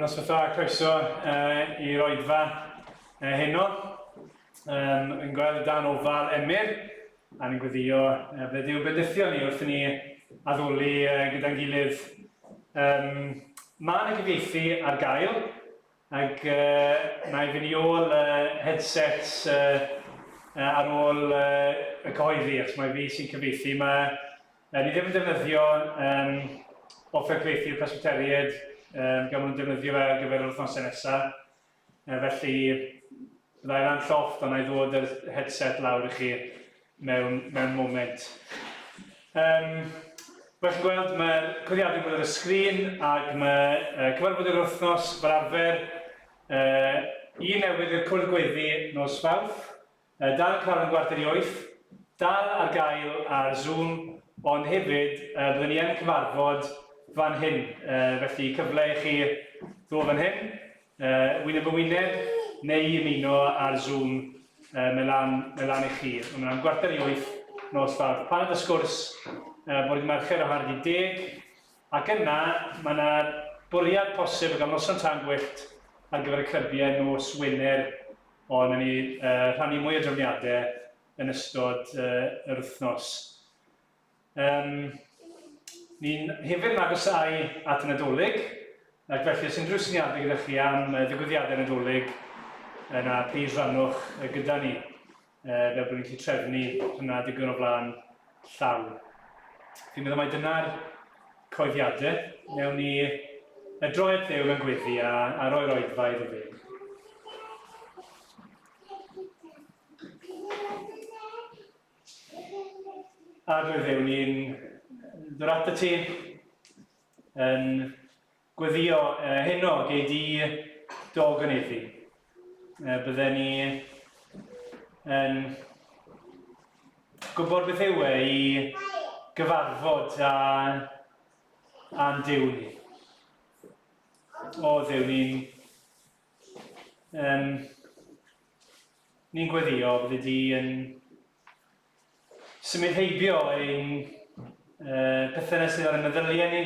Noswaith dda, croeso uh, i'r oedfa uh, heno. Um, yn gweld dan ofal Emyr, a ni'n gweddio uh, bydde Duw bendithio ni wrth i ni addoli uh, gyda'n gilydd. Um, mae yna gyfieithu ar gael, Ac uh, na i fynd i ôl uh, headsets uh, uh, ar ôl uh, y cyhoeddi, achos mae fi sy'n cyfieithu. Mae, uh, ni ddim yn defnyddio um, offer cyfieithu i'r Presbyteriaid, um, gan nhw'n defnyddio fe ar gyfer yr wythnosau nesaf. Uh, felly, byddai lan llofft, ond na i ddod yr headset lawr i chi mewn, mewn moment. Um, Fel chi'n gweld, mae'r codiadau yn bod ar y sgrin ac mae uh, cyfarfod yr wythnos fel arfer uh, un newydd i'r cwrdd gweddi nos Fawrth, uh, dal yn cyfarfod yn gwarter i wyth, dal ar gael ar Zoom, ond hefyd uh, byddwn ni yn cyfarfod fan hyn, uh, felly cyfle i chi ddod fan hyn, uh, wyneb yn wyneb, neu ymuno ar Zoom, uh, mae, lan, mae lan i chi. Mae'n am gwarter i wyth nos Fawrth. Pan oedd y sgwrs uh, bore dydd Mercher o hanner di deg, ac yna mae yna bwriad posib o gael noson tân gwyllt ar gyfer y clybiau nos Wener, ond ni uh, rhannu mwy o drefniadau yn ystod uh, yr wythnos. Um, ni'n hefyd yn agosáu at y Nadolig, ac felly os unrhyw syniadau gyda chi am ddigwyddiadau Nadolig, yna plis rannwch gyda ni, fel bod ni'n gallu trefnu hwnna digon o flaen llaw. Fi'n meddwl mai dyna'r coeddiadau. Newn ni droi at Dduw mewn gweddi a, a roi'r oedfa iddo fe. Arglwydd Dduw, ni'n dod atat ti yn gweddio uh, heno, gei di dog yn eddi. Uh, bydden ni yn gwybod beth yw e i gyfarfod â, â'n Duw ni. O Dduw, ni'n um, ni'n gweddio bydde di yn symud heibio ein uh, pethau sydd ar y meddyliau ni,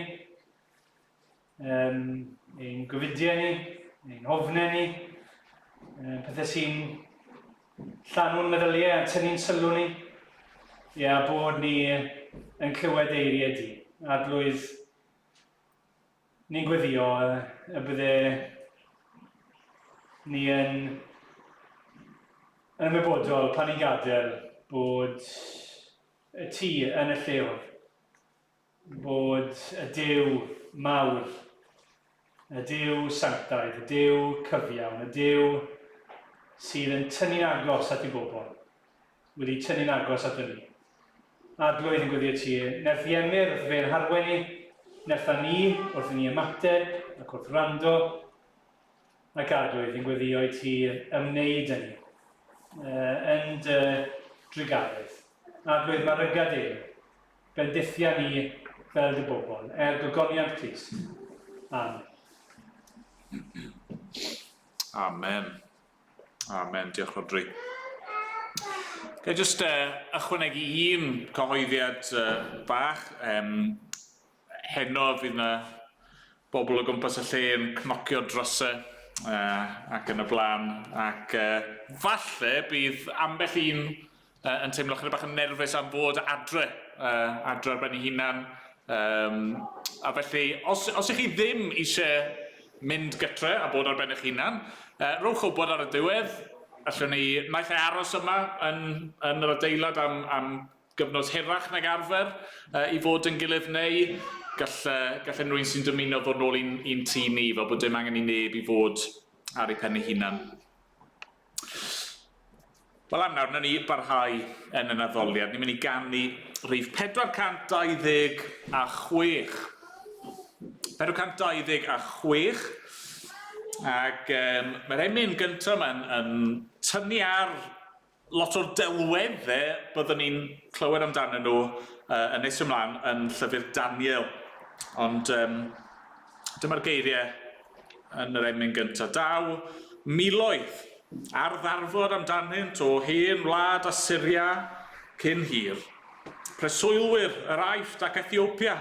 um, ein gofidiau ni, ein hofnau ni, um, pethau sy'n llanw'n meddyliau a tynnu'n sylw ni, ia, bod ni yn clywed eiriau di. Arglwydd, ni'n gweddio y bydde ni yn, yn ymwybodol pan ni'n gadael bod y tŷ yn y lle hwn, bod y Duw mawr, y Duw sanctaidd, y Duw cyfiawn, y Duw sydd yn tynnu'n agos at ei bobl, wedi tynnu'n agos ato ni. Arglwydd yn gweddio ti, nerth i Emyr wrth fe'n harwen ni, nerth â ni wrth i ni ymateb ac wrth wrando, ac Arglwydd yn gweddio i ti ymwneud â ni yn dy drugaredd. Arglwydd, mae rygad ein bendithia ni fel dy bobl, er gogoniant Crist. Amen. Amen. Amen. Diolch, Rodri. Ga i jyst uh, ychwanegu un cyhoeddiad uh, bach. Um, heno fydd yna bobl o gwmpas y lle yn cnocio drysau uh, ac yn y blaen. Ac uh, falle bydd ambell un uh, yn teimlo chydig bach yn nerfus am fod adre, uh, adre ar ben ei hunan. Um, a felly, os, os ych chi ddim eisiau mynd gytre a bod ar ben eich hunan, uh, rhowch wybod ar y diwedd. Allwn ni naill ai aros yma yn, yn yr adeilad am, am gyfnod hirach nag arfer uh, i fod yn gilydd neu gall, uh, gall unrhyw un sy'n dymuno ddod nôl i'n, i'n tŷ ni fel bod dim angen i neb i fod ar ei pen ei hunan. Wel am nawr, nawn ni barhau yn yn addoliad. Ni'n mynd i ganu rhif 426. 426. Ac um, mae'r emyn gyntaf yma'n yn tynnu ar lot o'r delweddau byddwn ni'n clywed amdanyn nhw uh, yn nes ymlaen yn llyfr Daniel. Ond um, dyma'r geiriau yn yr emyn gyntaf. Daw miloedd ar ddarfod amdanynt o hen wlad Asyria cyn hir. Preswylwyr yr Aifft ac Ethiopia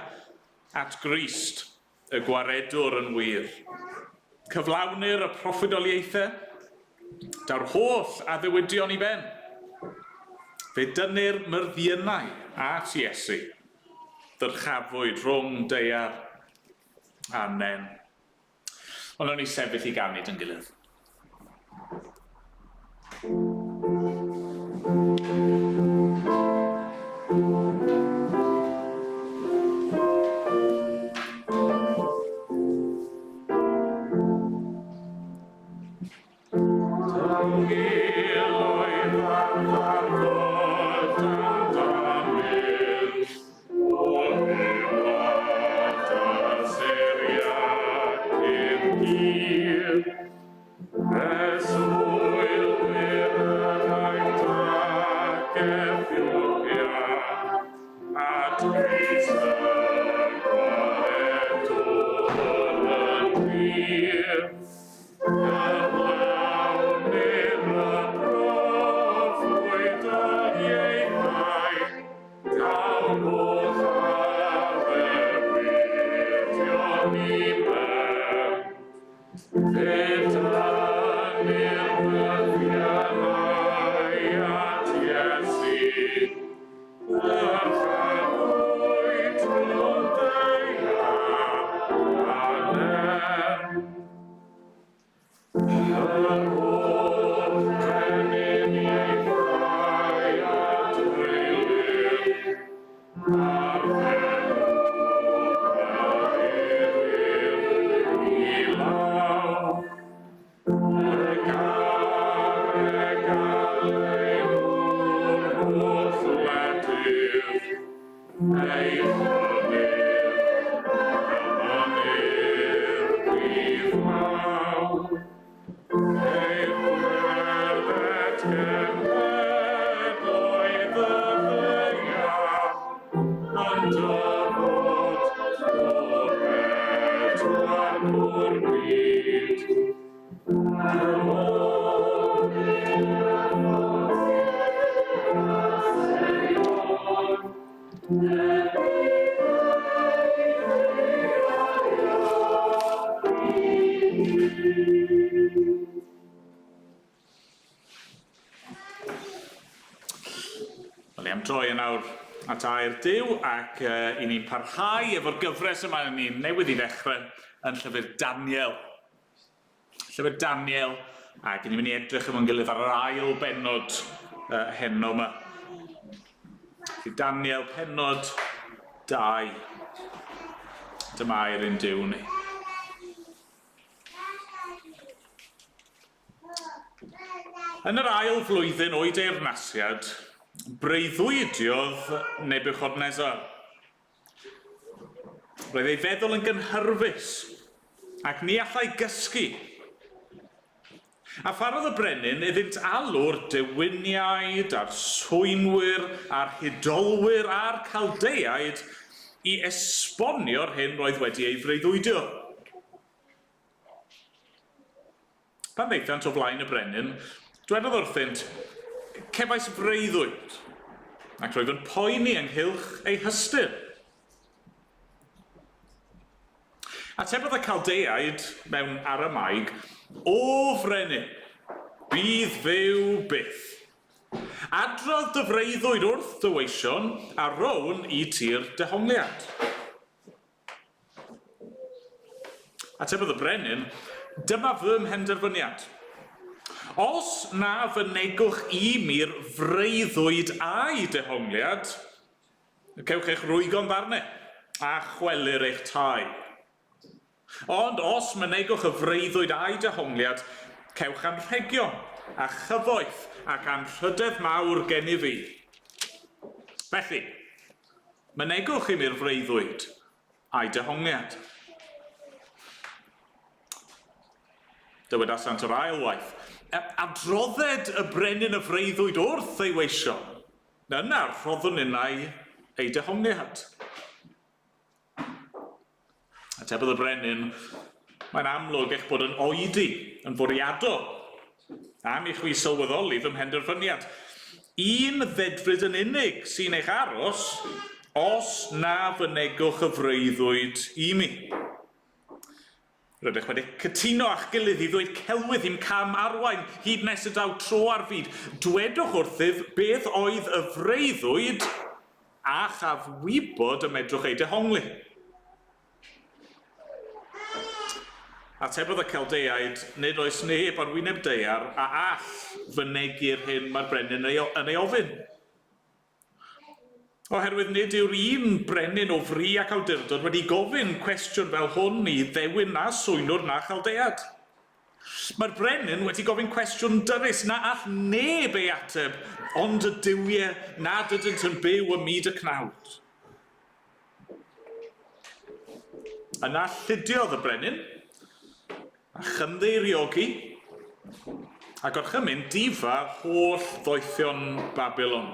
at Grist, y gwaredwr yn wir. Cyflawnir y proffwydoliaethau, daw'r holl addewidion i ben. Fe dynnir myrddiynau at Iesu, ddyrchafwyd rhwng daear a nen. Ond nawn ni sefyll i ganu dy'n gilydd. Wel, ni am droi yn awr at air Duw ac uh, i ni'n parhau efo'r gyfres yma ni'n newydd i ddechrau yn llyfr Daniel. Llyfr Daniel, ac i ni'n mynd i edrych efo'n gilydd ar yr ail bennod uh, heno yma. Felly Daniel pennod 2. Dyma air ein Duw ni. Yn yr ail flwyddyn o'i deyrnasiad, breuddwydiodd Nebuchadnezzar. Roedd ei feddwl yn gynhyrfus, ac ni allai gysgu. A pharodd y brenin iddynt alw'r dewiniaid a'r swynwyr a'r hudolwyr a'r Chaldeaid i esbonio'r hyn roedd wedi ei freuddwydio. Pan ddaethant o flaen y brenin, dwedodd wrthynt, Cefais freuddwyd, ac roedd yn poeni ynghylch ei hystyr. Atebodd y Caldeaid mewn Aramaeg, O frenin, bydd fyw byth. Adrodd dy freuddwyd wrth dy weision, a rown i ti'r dehongliad. Atebodd y brenin, Dyma fy mhenderfyniad. Os na fynegwch i mi'r freuddwyd a'i dehongliad, cewch eich rwygo'n ddarnau, a chwelir eich tai. Ond os mynegwch y freuddwyd a'i dehongliad, cewch anrhegion, a chyfoeth, ac anrhydedd mawr gennyf fi. Felly, Mynegwch i mi'r freuddwyd a'i dehongliad. Dywedasant yr ail waith, Adrodded y brenin y freuddwyd wrth ei weision, yna rhoddwn innau ei dehongliad. Atebodd y brenin, Mae'n amlwg eich bod yn oedi, yn fwriadol, am i chwi sylweddoli fy mhenderfyniad. Un ddedfryd yn unig sy'n eich aros, os na fynegwch y freuddwyd i mi. Rydych wedi cytuno â'ch gilydd i ddweud celwydd i'm cam arwain, hyd nes y daw tro ar fyd. Dwedwch wrthyf beth oedd y freuddwyd, a chaf wybod y medrwch ei dehongli. Atebodd y Celdeaid, Nid oes neb ar wyneb daear a all fynegi'r hyn mae'r brenin yn ei ofyn. Oherwydd nid yw'r un brenin o fri ac awdurdod wedi gofyn cwestiwn fel hwn i ddewin na swynwr na Chaldead. Mae'r brenin wedi gofyn cwestiwn dyrys na all neb ei ateb ond y duwiau nad ydynt yn byw ym myd y cnawd. Yna llidiodd y brenin, a chynddeiriogi, a gorchymyn difa holl ddoethion Babilon.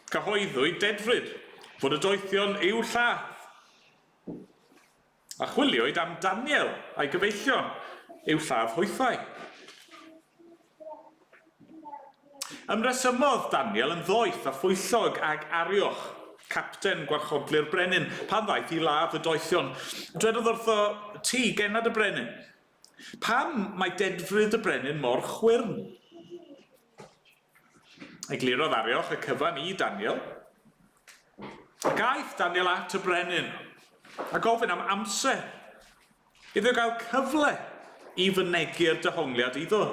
Cyhoeddwyd dedfryd fod y doethion i'w lladd. A chwiliwyd am Daniel a'i gyfeillion i'w lladd hwythau. Ymresymodd Daniel yn ddoeth a phwyllog ag Arioch, capten gwarchodlu'r brenin, pan ddaeth i ladd y doethion. Dwedodd wrtho, Ti, gennad y brenin, pam mae dedfryd y brenin mor chwyrn? Eglurodd Arioch y cyfan i Daniel. Ac aeth Daniel at y brenin a gofyn am amser Iddo gael cyfle i fynegi'r dehongliad iddo.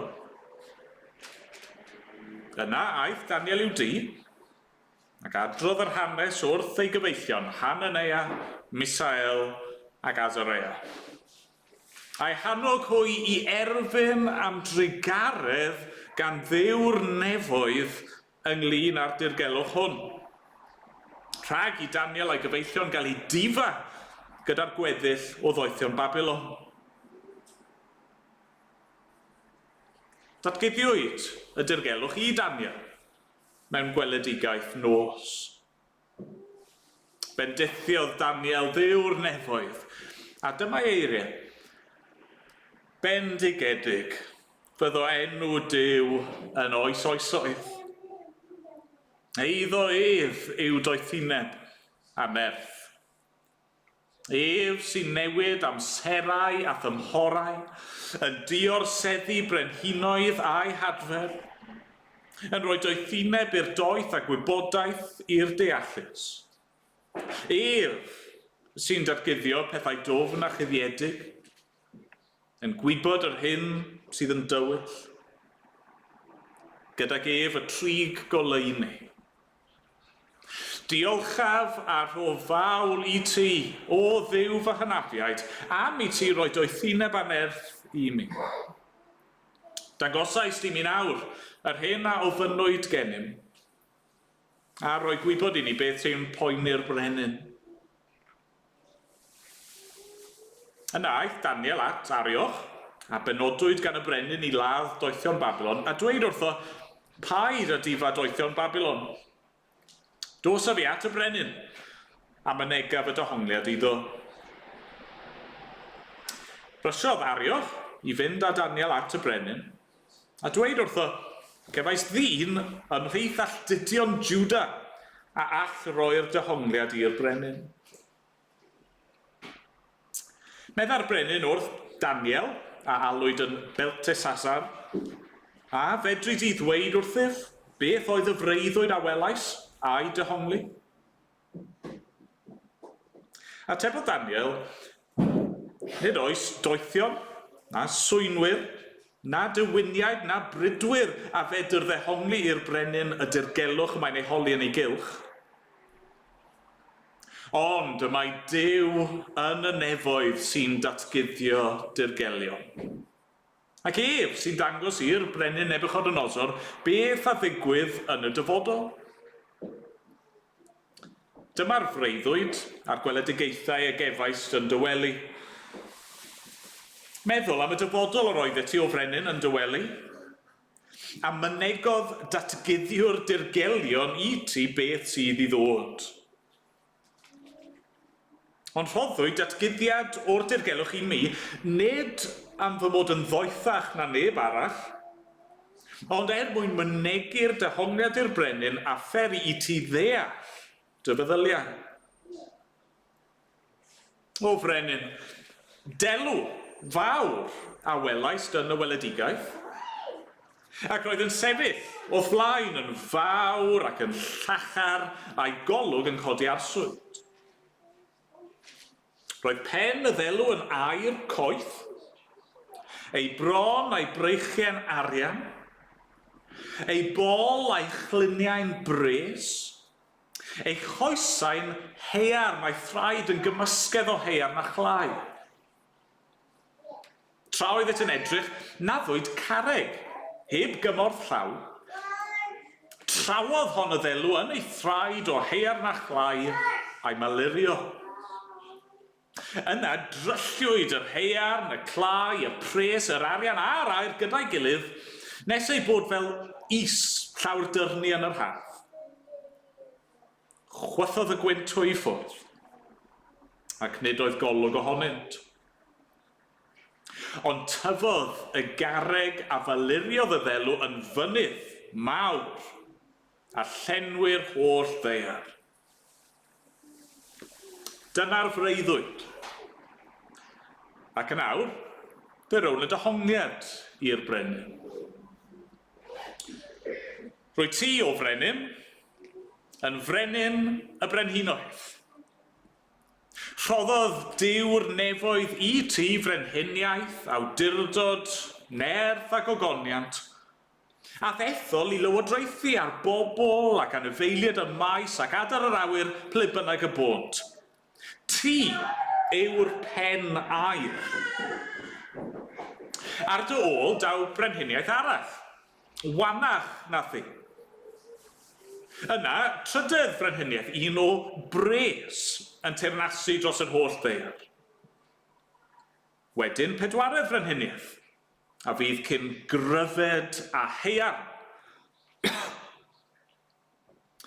Yna aeth Daniel i'w dŷ, ac adrodd yr hanes wrth ei gyfeillion, Hananeia, Misael, ac Azareia. A'i hannog hwy i erfyn am drugaredd gan Dduw'r nefoedd ynglŷn â'r dirgelwch hwn. Rhag i Daniel a'i gyfeillion gael eu difa gyda'r gweddill o ddoethion Babilon. Datguddiwyd y dirgelwch i Daniel mewn gweledigaeth nos. Bendithiodd Daniel Dduw'r nefoedd, a dyma'i eiriau, Bendigedig fyddo enw Duw yn oes oesoedd. Eiddo ef yw doethineb a nerth. Ef sy'n newid amserau a thymhorau, yn diorseddu brenhinoedd a'u hadfer. Yn rhoi doethineb i'r doeth a gwybodaeth i'r deallus. Ef sy'n datguddio pethau dwfn a chuddiedig, yn gwybod yr hyn sydd yn dywyll. Gydag ef y trig goleuni. Diolchaf a rhof fawl i ti, O Dduw fy hynafiaid, am i ti roi doethineb a nerth i mi. Dangosaist i mi'n awr yr hyn a ofynnwyd gennym, a rhoi gwybod i ni beth sy'n poeni'r brenin. Yna aeth Daniel at Arioch, a benodwyd gan y brenin i ladd doethion Babilon, a dweud wrtho, Paid â difa doethion Babilon. Dos â fi at y brenin, a mynegaf y dehongliad iddo. Brysiodd Arioch i fynd â Daniel at y brenin, a dweud wrtho, Cefais ddyn ymhlith alltudion Juda a all roi'r dehongliad i'r brenin. Meddai'r brenin wrth Daniel, a alwyd yn Beltesasar, A fedri di ddweud wrthyf beth oedd y freuddwyd a welais, a'i dehongli? Atebodd Daniel, Nid oes doethion, na swynwyr, na dewiniaid, na brudwyr a fedr ddehongli i'r brenin y dirgelwch y mae'n ei holi yn ei gylch. Ond y mae Duw yn y nefoedd sy'n datguddio dirgelion. Ac ef sy'n dangos i'r brenin Nebuchodonosor beth a ddigwydd yn y dyfodol. Dyma'r freuddwyd a'r gweledigaethau a gefaist yn dy wely. Meddwl am y dyfodol yr oeddet ti, O frenin, yn dy wely. A mynegodd datguddiwr dirgelion i ti beth sydd i ddod. Ond rhoddwyd datguddiad o'r dirgelwch i mi, nid am fy mod yn ddoethach na neb arall, ond er mwyn mynegi'r dehongliad i'r brenin a pheri i ti ddeall dy feddyliau. O frenin, delw fawr a welaist yn y weledigaeth, ac roedd yn sefyll o'th flaen yn fawr ac yn llachar, a'i golwg yn codi arswyd. Roedd pen y ddelw yn aur coeth, ei bron a'i breichiau'n arian, ei bol a'i chluniau'n bres, Ei choesau'n haearn, a'i thraed yn gymysgedd o haearn a chlai. Tra oeddet yn edrych, naddwyd carreg, heb gymorth llaw. Trawodd hon y ddelw yn ei thraed o haearn a chlai, a'i malurio. Yna drylliwyd yr haearn, y clai, y pres, yr arian a'r aur gyda'i gilydd, nes eu bod fel is llawr dyrnu yn yr haf. Chwythodd y gwynt hwy i ffwrdd, ac nid oedd golwg ohonynt. Ond tyfodd y garreg a faluriodd y ddelw yn fynydd mawr, a llenwi'r holl ddaear. Dyna'r freuddwyd. Ac yn awr, fe rown y dehongliad i'r brenin. Rwyt ti, o frenin, yn frenin y brenhinoedd. Rhoddodd Duw'r nefoedd i ti frenhiniaeth, awdurdod, nerth a gogoniant, A'th ethol i lywodraethu ar bobl ac anifeiliaid y maes ac adar yr awyr ple bynnag y bônt. Ti yw'r pen aur. Ar dy ôl daw brenhiniaeth arall, wanach na thi. Yna, trydedd frenhiniaeth, un o bres, yn teyrnasu dros yr holl ddaear. Wedyn pedwaredd frenhiniaeth, a fydd cyn gryfed â haearn.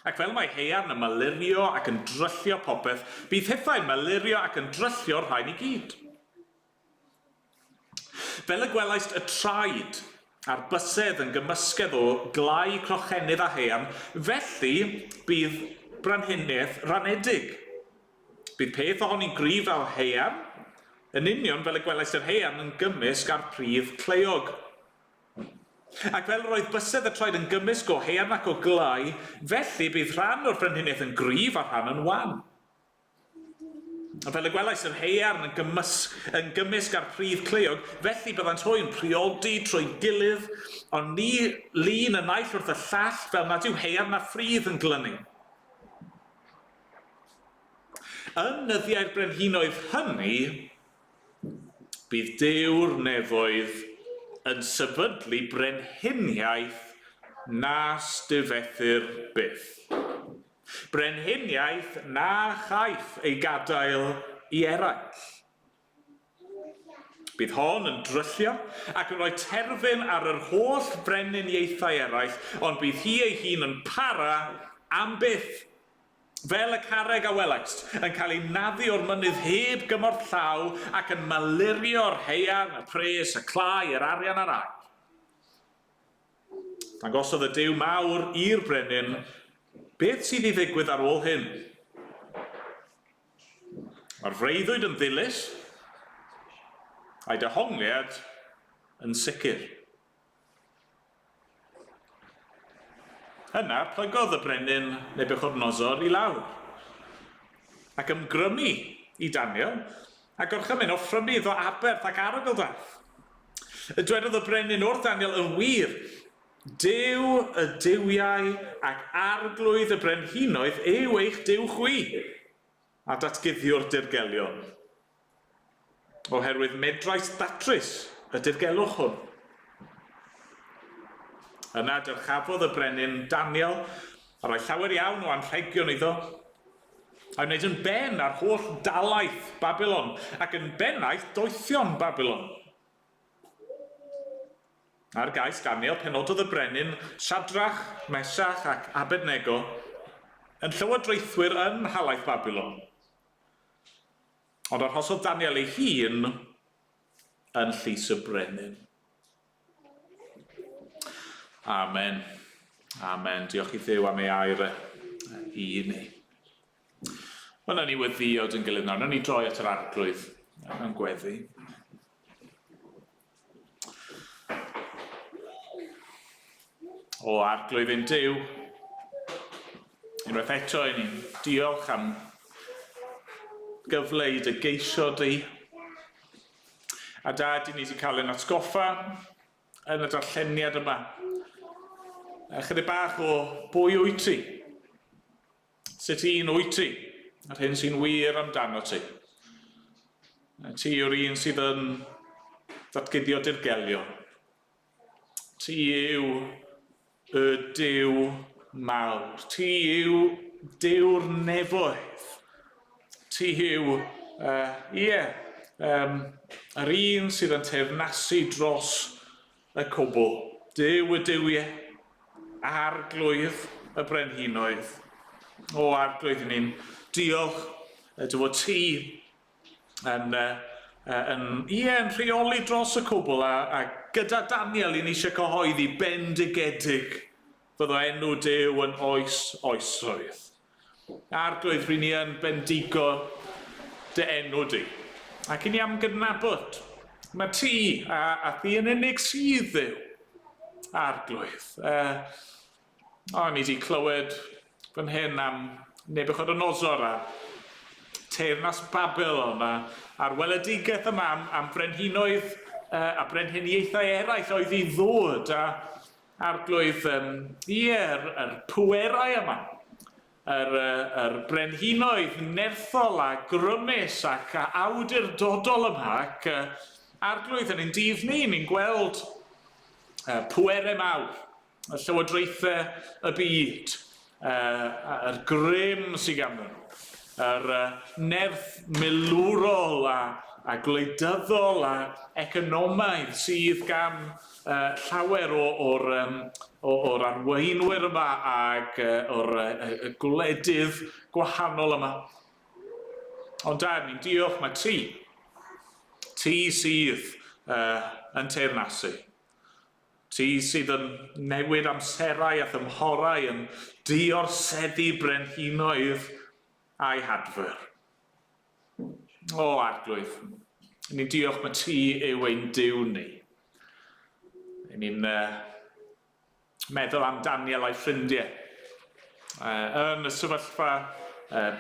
Ac fel mae haearn yn malurio ac yn dryllio popeth, bydd hithau'n malurio ac yn dryllio'r rhain i gyd. Fel y gwelaist y traed a'r bysedd yn gymysgedd o glai crochenydd a haearn, felly bydd brenhiniaeth ranedig. Bydd peth ohoni'n gryf fel haearn, yn union fel y gwelais yr haearn yn gymysg â'r pridd cleiog. Ac fel yr oedd bysedd y traed yn gymysg o haearn ac o glai, felly bydd rhan o'r frenhiniaeth yn gryf a rhan yn wan. A fel y gwelais yr haearn yn, gymysg, yn gymysg â'r pridd cleiog, felly byddant hwy yn priodi trwy gilydd, ond ni lun y naill wrth y llall, fel nad yw haearn na phridd yn glynu. Yn nyddiau'r brenhinoedd hynny, bydd Duw'r nefoedd yn sefydlu brenhiniaeth nas difethir byth. Brenhiniaeth na chaiff ei gadael i eraill. Bydd hon yn dryllio ac yn rhoi terfyn ar yr holl frenhiniaethau eraill, ond bydd hi ei hun yn para am byth. Fel y carreg a welaist, yn cael ei naddu o'r mynydd heb gymorth llaw ac yn malurio'r haearn, y pres, y clai, yr arian a'r aur. Dangosodd y Duw mawr i'r brenin beth sydd i ddigwydd ar ôl hyn. Mae'r freuddwyd yn ddilys, a'i dehongliad yn sicr. Yna plygodd y brenin Nebuchadnezzar i lawr, ac ymgrymu i Daniel, a gorchymyn offrymu iddo aberth ac arogl-darth. Y dwedodd y brenin wrth Daniel, Yn wir, Duw y duwiau ac arglwydd y brenhinoedd yw eich Duw chwi, a datguddio'r dirgelion. Oherwydd medrais ddatrys y dirgelwch hwn. Yna dyrchafodd y brenin Daniel, a rhoi llawer iawn o anrhegion iddo, a'i wneud yn ben ar holl dalaith Babilon, ac yn bennaeth doethion Babilon. Ar gais Daniel, penododd y brenin Shadrach, Meshach ac Abednego yn llywodraethwyr yn nhalaith Babilon. Ond arhosodd Daniel ei hun yn llys y brenin. Amen. Amen. Diolch i Dduw am ei air e i ni. Wel, nawn ni weddïo dyn gilydd nawr. Nawn ni droi at yr arglwydd mewn gweddi. O arglwydd ein Duw, unwaith eto i ni'n diolch am gyfle i dy geisio di. A da, di ni wedi cael ein atgoffa yn y darlleniad yma. A chydig bach o bwy wyt ti? Sut un wyt ti? A'r hyn sy'n wir amdano ti. Ti yw'r un sydd yn datguddio dirgelion. Ti yw y Duw mawr. Ti yw Duw'r nefoedd. Ti yw, uh, ie, um, yr un sydd yn teyrnasu dros y cwbl. Duw y duwiau, arglwydd y brenhinoedd. O, arglwydd, ni'n diolch dy fod ti yn, yn, ie, yn rheoli dros y cwbl, a, a gyda Daniel i ni eisiau cyhoeddi bendigedig fyddo enw Duw yn oes oesoedd. Arglwydd, ry'n ni yn bendigo dy enw di. Ac i ni am gydnabod, mae ti a, a thi yn unig sydd Dduw. Arglwydd. Uh, o, ni wedi clywed fan hyn am Nebuchadnezzar a teyrnas Babylon a, a'r weledigaeth yma am, am frenhinoedd uh, a brenhiniaethau eraill oedd i ddod a Arglwydd, um, ie, yr, yr pwerau yma, yr, yr brenhinoedd nerthol a grymus ac awdurdodol yma, ac uh, Arglwydd, yn ein dydd ni, ni'n gweld uh, pwerau mawr, y llywodraethau y byd, uh, yr grym sydd ganddyn nhw, yr uh, nerth milwrol a, a gwleidyddol a economaidd sydd gan uh, llawer o, o'r, um, o, o'r arweinwyr yma ac uh, o'r uh, gwledydd gwahanol yma. Ond da, ni'n diolch mae ti, ti sydd uh, yn teyrnasu. Ti sydd yn newid amserau a thymhorau yn diorseddu brenhinoedd a'i hadfer. O, Arglwydd, ni'n diolch mae ti yw ein Duw ni. Ni'n uh, Meddwl am Daniel a'i ffrindiau yn y sefyllfa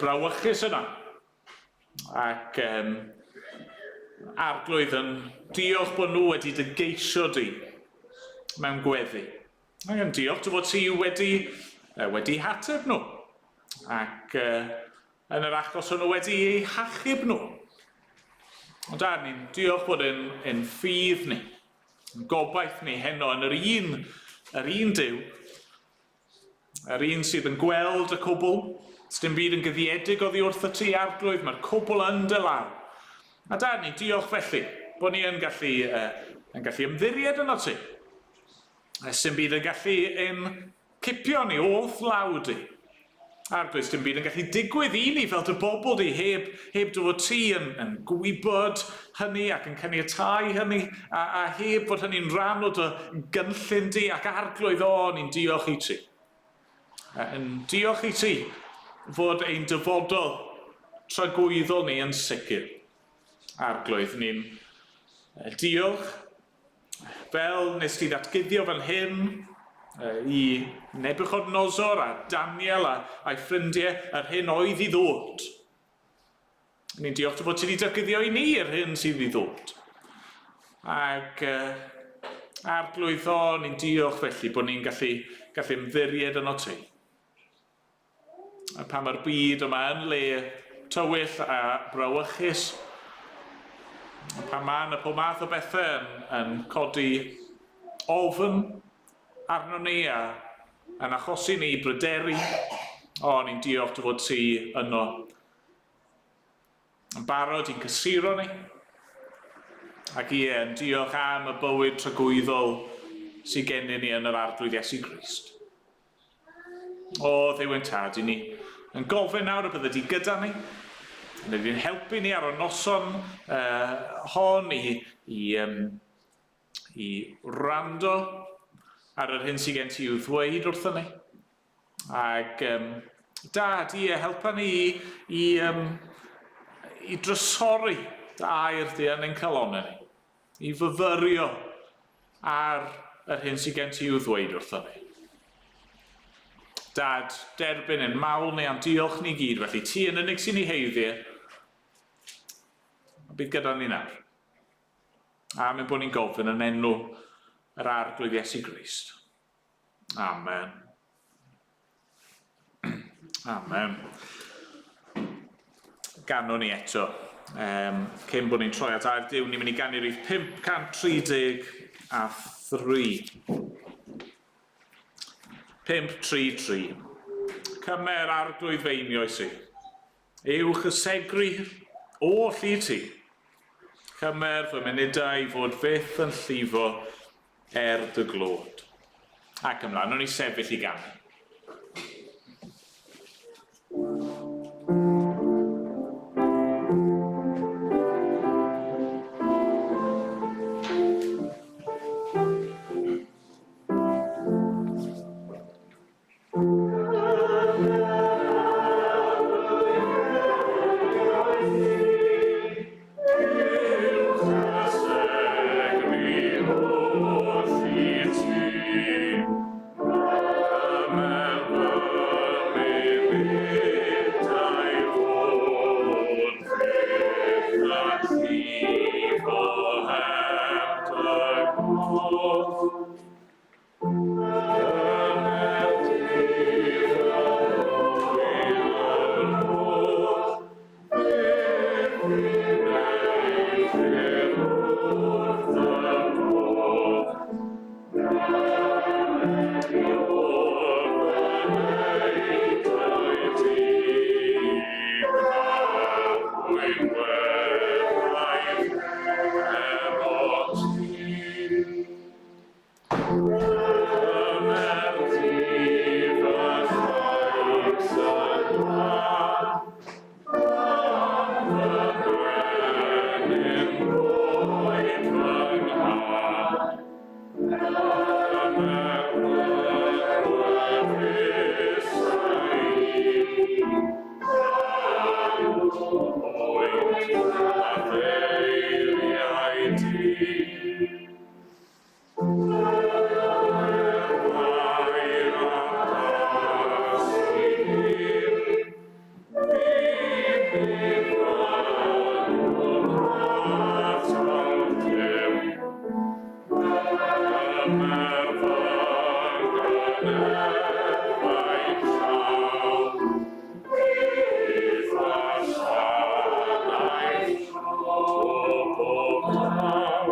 brawychus yna. Ac um, arglwydd yn diolch bod nhw wedi dy geisio di mewn gweddi. Ac yn diolch dy fod ti wedi, wedi hateb nhw. Ac yn yr achos hwnnw wedi eu hachub nhw. Ond da, ni'n diolch bod ein, ein ffydd ni, ein gobaith ni heno yn yr un, yr un Duw, yr un sydd yn gweld y cwbl, dim byd yn guddiedig oddi wrth y ti, arglwydd, mae'r cwbl yn dy law. A da, ni'n diolch felly bod ni yn gallu, yn gallu ymddiried yno ti. Sim byd yn gallu ein cipio ni o'th law di. Arglwydd, dim byd yn gallu digwydd i ni fel dy bobl di heb, heb dy fod ti yn, yn gwybod hynny ac yn caniatáu hynny, a, a heb fod hynny'n rhan o dy gynllun di ac arglwydd, o, ni'n diolch i ti. Yn diolch i ti fod ein dyfodol tragwyddol ni yn sicr. Arglwydd, ni'n diolch Fel nes ti ddatguddio fan hyn i Nebuchadnezzar a Daniel a, a'i ffrindiau yr hyn oedd i ddod. Ni'n diolch dy fod ti wedi datguddio i ni yr hyn sydd i ddod. Ac uh, arglwydd o, ni'n diolch felly bod ni'n gallu, gallu ymddiried yno ti. A pan mae'r byd yma yn le tywyll a brawychus, a pan mae yna pob math o bethau yn, yn codi ofn arno ni a yn achosi ni i bryderu, o, ni'n diolch dy fod ti yno. Yn barod i'n cysuro ni. Ac ie, yn diolch am y bywyd tragwyddol sydd gennyn ni yn yr Arglwydd Iesu Grist. O, Dduw ein Tad, i ni yn gofyn nawr y bydde di gyda ni, yn ydy'n helpu ni ar y noson uh, hon i, i, um, i wrando ar yr hyn sydd gen ti i'w ddweud wrthyn ni. Ac um, Dad, ie, helpa ni i, i, um, i drysori dy air di yn ein calonnau ni. I fyfyrio ar yr hyn sydd gen ti i'w ddweud wrtho ni. Dad, derbyn ein mawl ni a'n diolch ni gyd, felly ti yn unig sy'n ei heiddi, a bydd gyda ni nawr. A mae'n bod ni'n gofyn yn enw yr Arglwydd Iesu Grist. Amen. Amen. Ganwn ni eto. Um, cyn bod ni'n troi at air Duw, ni'n mynd i ganu rhif 533. 533. Cymer arglwydd feinioes i. Uwch y segru oll i ti. Cymer fy munudau i fod fyth yn llifo er dy glod. Ac ymlaen, o'n i sefyll i ganu. Cymer fy nghyneddfau llaw, Bydd wasanaeth o bob daw.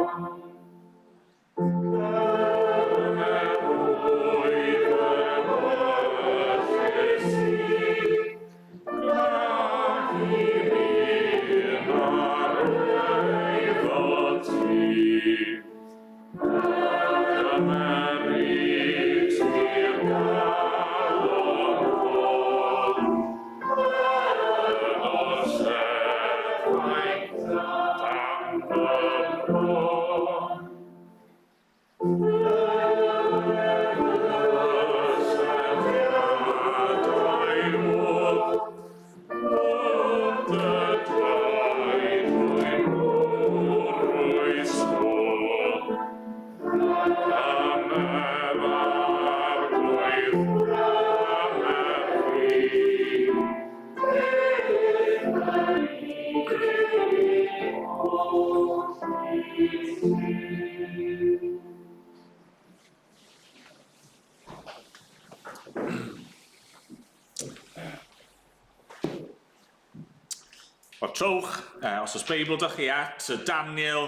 Wel, trowch, os oes Beibl dych chi at Daniel,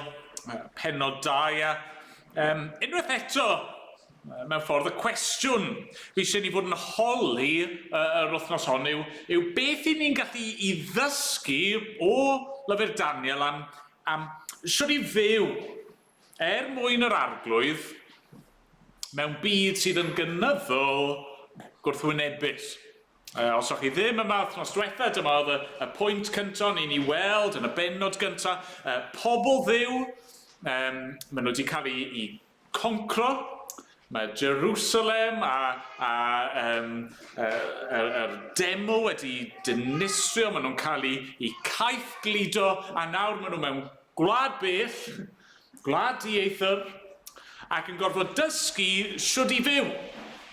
penod 2, a um, unwaith eto, mewn ffordd, y cwestiwn fi eisiau ni fod yn holi yr wythnos hon yw, yw beth i ni'n gallu i ddysgu o lyfr Daniel am, am sut i fyw er mwyn yr arglwydd mewn byd sydd yn gynyddol gwrthwynebus. Os o'ch chi ddim yma wythnos diwetha, dyma oedd y, y pwynt cyntaf ni'n ei weld yn y bennod gyntaf. Pobl Dduw, um, maen nhw wedi cael eu, eu concro. Mae Jerusalem a, a um, yr, yr deml wedi dinistrio, maen nhw'n cael eu, eu caethgludo, a nawr maen nhw mewn gwlad bell, Gwlad dieithr, ac yn gorfod dysgu shwd i fyw.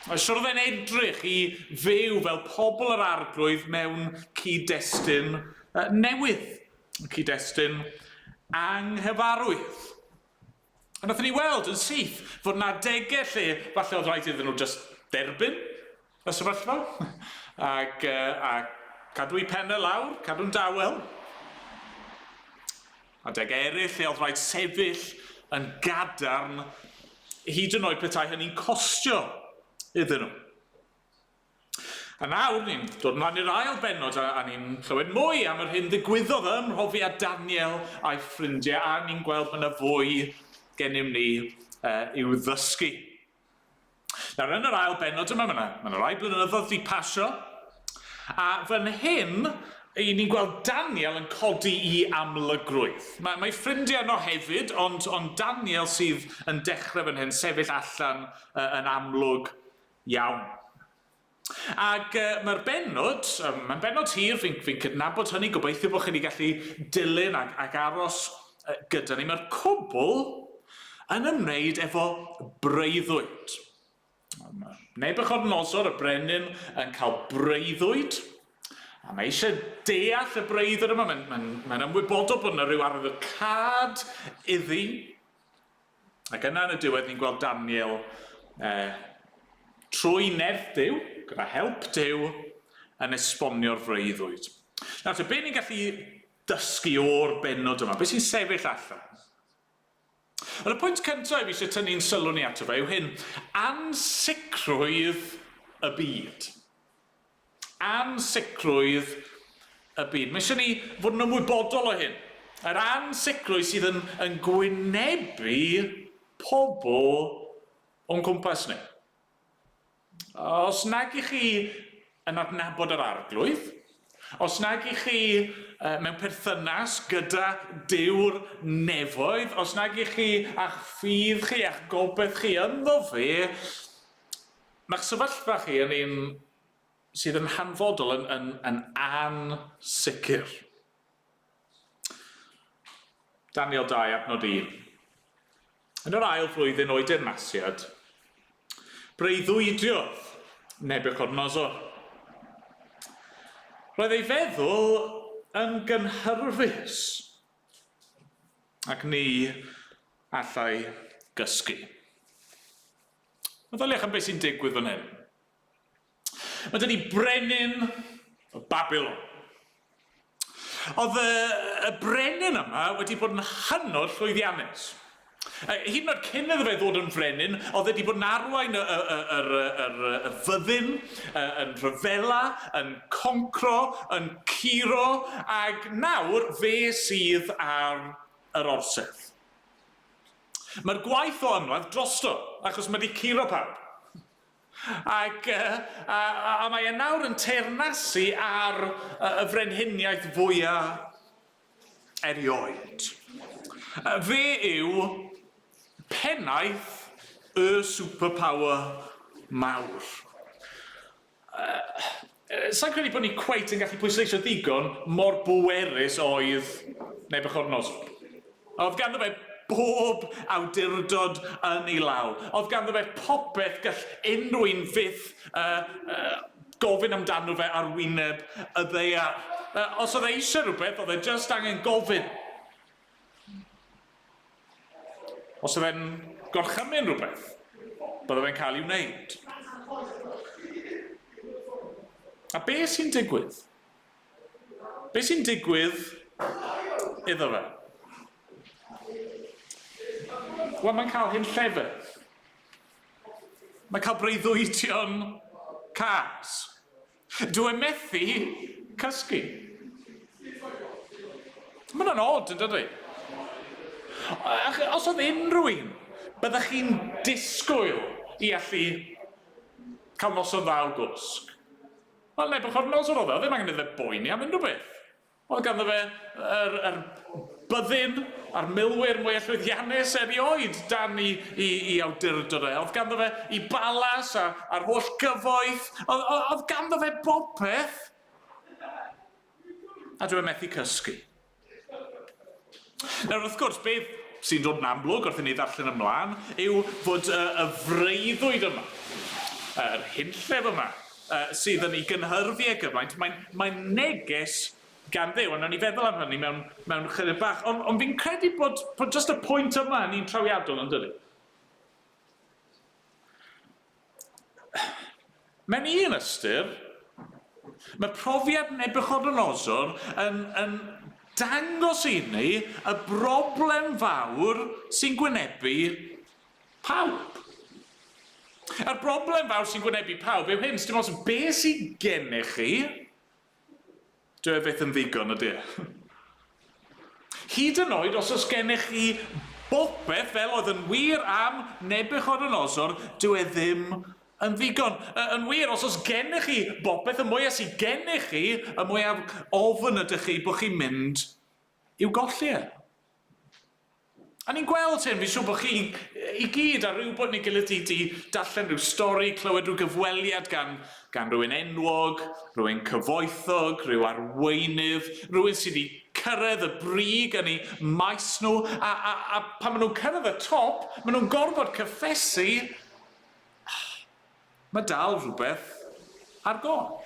Shwd oedd e'n edrych i fyw fel pobl yr Arglwydd mewn cyd-destun newydd, cyd-destun anghyfarwydd. A wnaethon ni weld yn syth fod 'na adegau lle falle oedd rhaid iddyn nhw jyst derbyn y sefyllfa ac, a cadw eu pennau lawr, cadw'n dawel. Adeg eraill lle oedd rhaid sefyll yn gadarn, hyd yn oed petai hynny'n costio iddyn nhw. A nawr ni'n dod ymlaen i'r ail bennod a, a ni'n clywed mwy am yr hyn ddigwyddodd ym mhrofiad Daniel a'i ffrindiau a ni'n gweld mae yna fwy gennym ni uh, i'w ddysgu. Nawr, yn yr ail bennod yma, mae yna, mae yna rai blynyddoedd wedi pasio, a fan hyn, i ni'n gweld Daniel yn codi i amlygrwydd. Mae, mae ffrindiau yno hefyd, ond, ond Daniel sydd yn dechrau fan hyn, sefyll allan uh, yn amlwg iawn. Ac uh, mae'r bennod, um, mae'n bennod hir, fi'n fi cydnabod hynny, gobeithio bod chi wedi gallu dilyn ac, ac aros uh, gyda ni. Mae'r cwbl yn ymwneud efo breuddwyd. Nebuchadnezzar, y brenin, yn cael breuddwyd, a mae eisiau deall y breuddwyd yma, mae'n mae, mae ymwybodol bod yna rhyw arwyddocâd iddi. Ac yna yn y diwedd ni'n gweld Daniel eh, trwy nerth Duw, gyda help Duw, yn esbonio'r freuddwyd. Nawr te, be ni'n gallu dysgu o'r bennod yma? Be sy'n sefyll allan? Wel, y pwynt cyntaf fi eisiau tynnu'n sylw ni ato fe yw hyn, ansicrwydd y byd. Ansicrwydd y byd. Mae eisiau ni fod yn ymwybodol o hyn. Yr ansicrwydd sydd yn, yn gwynebu pobl o'n cwmpas ni. Os nag i chi yn adnabod yr Arglwydd, os nag i chi mewn perthynas gyda Duw'r nefoedd, os nag i chi a'ch ffydd chi a'ch gobaith chi ynddo fe, mae'ch sefyllfa chi yn un sydd yn hanfodol yn, yn, yn ansicr. Daniel 2, adnod 1. Yn yr ail flwyddyn o'i deyrnasiad, breuddwydiodd Nebuchadnezzar. Roedd ei feddwl yn gynhyrfus, ac ni allai gysgu. Meddyliwch am beth sy'n digwydd fan hyn. Mae dyn ni brenin o Babylon. Oedd y, y brenin yma wedi bod yn hynod llwyddiannus. Hyd yn oed cyn iddo fe ddod yn frenin, oedd e wedi bod yn arwain y, y, y, y, y, y fyddin, yn rhyfela, yn concro, yn curo, ac nawr fe sydd ar yr orsedd. Mae'r gwaith o ymladd drosto, achos mae wedi curo pawb. Ac, a, a, a mae e nawr yn teyrnasu ar y, y frenhiniaeth fwyaf erioed. Fe yw pennaeth y superpower mawr. Sa'n credu bod ni cweit yn gallu pwysleisio ddigon mor bwerus oedd Nebuchadnezzar. Oedd ganddo fe bob awdurdod yn ei law. Oedd ganddo fe popeth gall unrhyw un fyth uh, uh, gofyn amdano fe ar wyneb y ddaear. Uh, os oedd e eisiau rhywbeth, oedd e just angen gofyn. Os oedd e'n gorchymyn rhywbeth, bydde fe'n cael ei wneud. A be sy'n digwydd? Be sy'n digwydd iddo fe? Wel, mae'n cael hyn llefydd. Mae'n cael breuddwydion cas. Dw i'n methu cysgu. Mae hwnna'n od, yn dydy? Os oedd unrhyw un, byddech chi'n disgwyl i allu cael noson dda o gwsg. Wel, Nebuchadnezzar oedd e, oedd ddim angen iddo fe boeni am unrhyw beth. Oedd ganddo fe yr, yr byddin a'r milwyr mwyaf llwyddiannus erioed dan i, i, i awdurdod e. Oedd ganddo fe i balas a, a'r holl gyfoeth. Oedd, oedd ganddo fe bopeth. A dwi methu cysgu. Nawr, wrth gwrs, beth sy'n dod yn amlwg wrth i ni ddarllen ymlaen yw fod y, y freuddwyd yma, yr hunllef yma, sydd yn ei gynhyrfu e gymaint, mae'n mae neges gan Dduw, a nawn ni feddwl am hynny mewn, mewn chydig bach. Ond on fi'n credu bod, bod just y pwynt yma yn un trawiadol, yn dydy? Mewn un ystyr, mae profiad Nebuchadnezzar yn, yn dangos i ni y broblem fawr sy'n gwynebu pawb. A'r broblem fawr sy'n gwynebu pawb yw hyn, dim ots be sydd gennych chi, dyw e byth yn ddigon, ydy e? Hyd yn oed os oes gennych chi bopeth fel oedd yn wir am Nebuchadnezzar, dyw e ddim yn ddigon. Yn wir, os oes gennych chi bopeth, y mwyaf sydd gennych chi, y mwyaf ofn ydych chi bod chi'n mynd i'w golli e. A ni'n gweld hyn, fi'n siŵr bod chi i gyd ar ryw bwynt neu gilydd 'di 'di darllen rhyw stori, clywed rhyw gyfweliad gan gan rywun enwog, rhywun cyfoethog, rhyw arweinydd, rhywun sydd 'di cyrraedd y brig yn eu maes nhw, a a a pan maen nhw'n cyrraedd y top, maen nhw'n gorfod cyffesu, mae dal rhywbeth ar goll.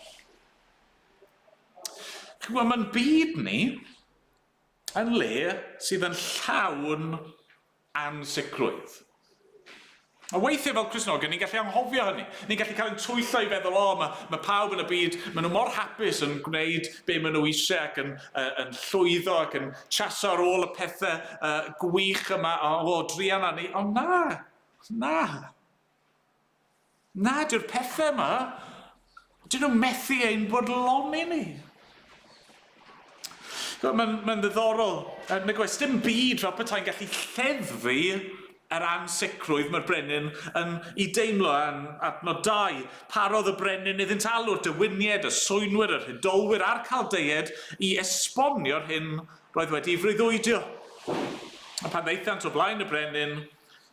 Chi'n gwybod, mae'n byd ni, yn le sydd yn llawn ansicrwydd. A weithiau fel Cristnogion, ni'n gallu anghofio hynny. Ni'n gallu cael ein twyllo i feddwl, o, mae, mae pawb yn y byd, maen nhw mor hapus yn gwneud be maen nhw eisiau ac yn, uh, yn llwyddo ac yn chaso ar ôl y pethau uh, gwych yma, o, o druan â ni. Ond na, na. Na, dyw'r pethau yma, dyn nhw methu ein bodloni ni. Mae'n ma ddiddorol, nag oes dim byd fel petai'n gallu lleddfu yr ansicrwydd mae'r brenin yn ei deimlo yn adnod 2. Parodd y brenin iddynt alw'r dewinied, y swynwyr, yr hudolwyr a'r Caldeiaid i esbonio'r hyn roedd wedi ei freuddwydio. A pan ddaethant o flaen y brenin,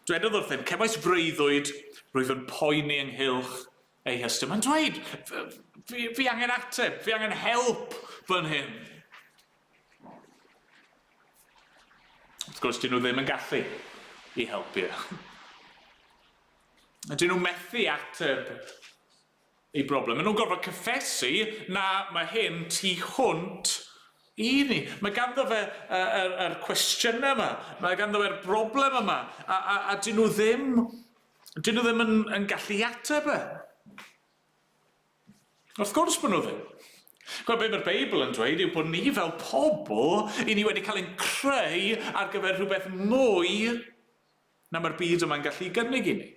Dwedodd wrthym, Cefais freuddwyd, rwyf yn poeni ynghylch ei hystyr. Mae'n dweud, fi, fi angen ateb, fi angen help fan hyn. Wrth gwrs, dyn nhw ddim yn gallu i helpu. Dyn nhw methu ateb ei broblem. Maen nhw'n gorfod cyffesu, na, mae hyn tu hwnt i ni. Mae ganddo fe yr, yr, yr cwestiynau yma, mae ganddo fe'r broblem yma, a, a, a dyn nhw ddim Dyn nhw ddim yn, yn gallu ateb e. Wrth gwrs bod nhw ddim. Gweld be mae'r Beibl yn dweud yw bod ni fel pobl, i ni wedi cael ein creu ar gyfer rhywbeth mwy na mae'r byd yma'n gallu gynnig i ni.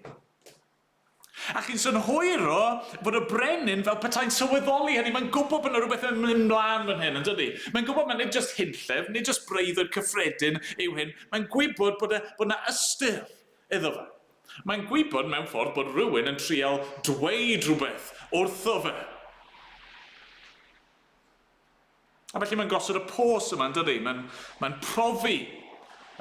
A chi'n synhwyro fod y brenin fel petai'n sylweddoli hynny. Mae'n gwybod bod yna rhywbeth yn mynd mlaen fan hyn, yn dydy? Mae'n gwybod mae nid jyst hunllef, nid jyst breuddwyd cyffredin yw hyn. Mae'n gwybod bod, e, bod yna ystyr iddo fe. Mae'n gwybod mewn ffordd bod rhywun yn trial dweud rhywbeth wrtho fe. A felly mae'n gosod y pos yma, yn dydy? Mae'n, mae'n profi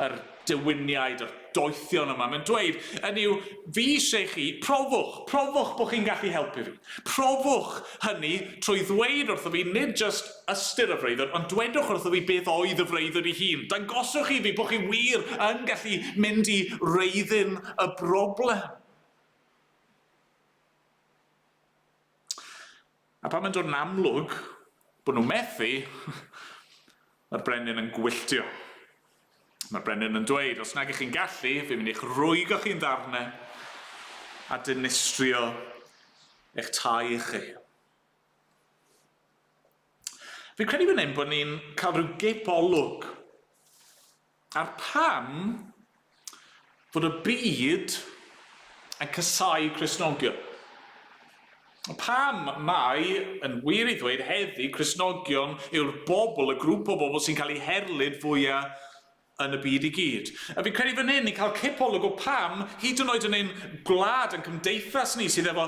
yr dewiniaid, yr doethion yma. Mae'n dweud, yn yw, fi eisiau chi, profwch, profwch bod chi'n gallu helpu fi. Profwch hynny trwy ddweud wrtho fi, nid jyst ystyr y freuddwyd, ond dwedwch wrtho fi beth oedd y freuddwyd ei hun. Dangoswch i fi bod chi wir yn gallu mynd i wreiddyn y broblem. A pan mae'n dod yn amlwg bod nhw'n methu, mae'r brenin yn gwylltio. Mae'r brenin yn dweud, os nag ych chi'n gallu, fi'n mynd i'ch rwygo chi'n ddarnau a dinistrio eich tai chi. Fi'n credu fan hyn bod ni'n cael rhyw gip olwg ar pam fod y byd yn casáu Cristnogion. Pam mai, yn wir i ddweud, heddi, Cristnogion yw'r bobl, y grŵp o bobl sy'n cael eu herlid fwyaf yn y byd i gyd. A fi'n credu fan hyn, ni'n cael cipolwg o pam, hyd yn oed yn ein gwlad, yn cymdeithas ni, sydd efo,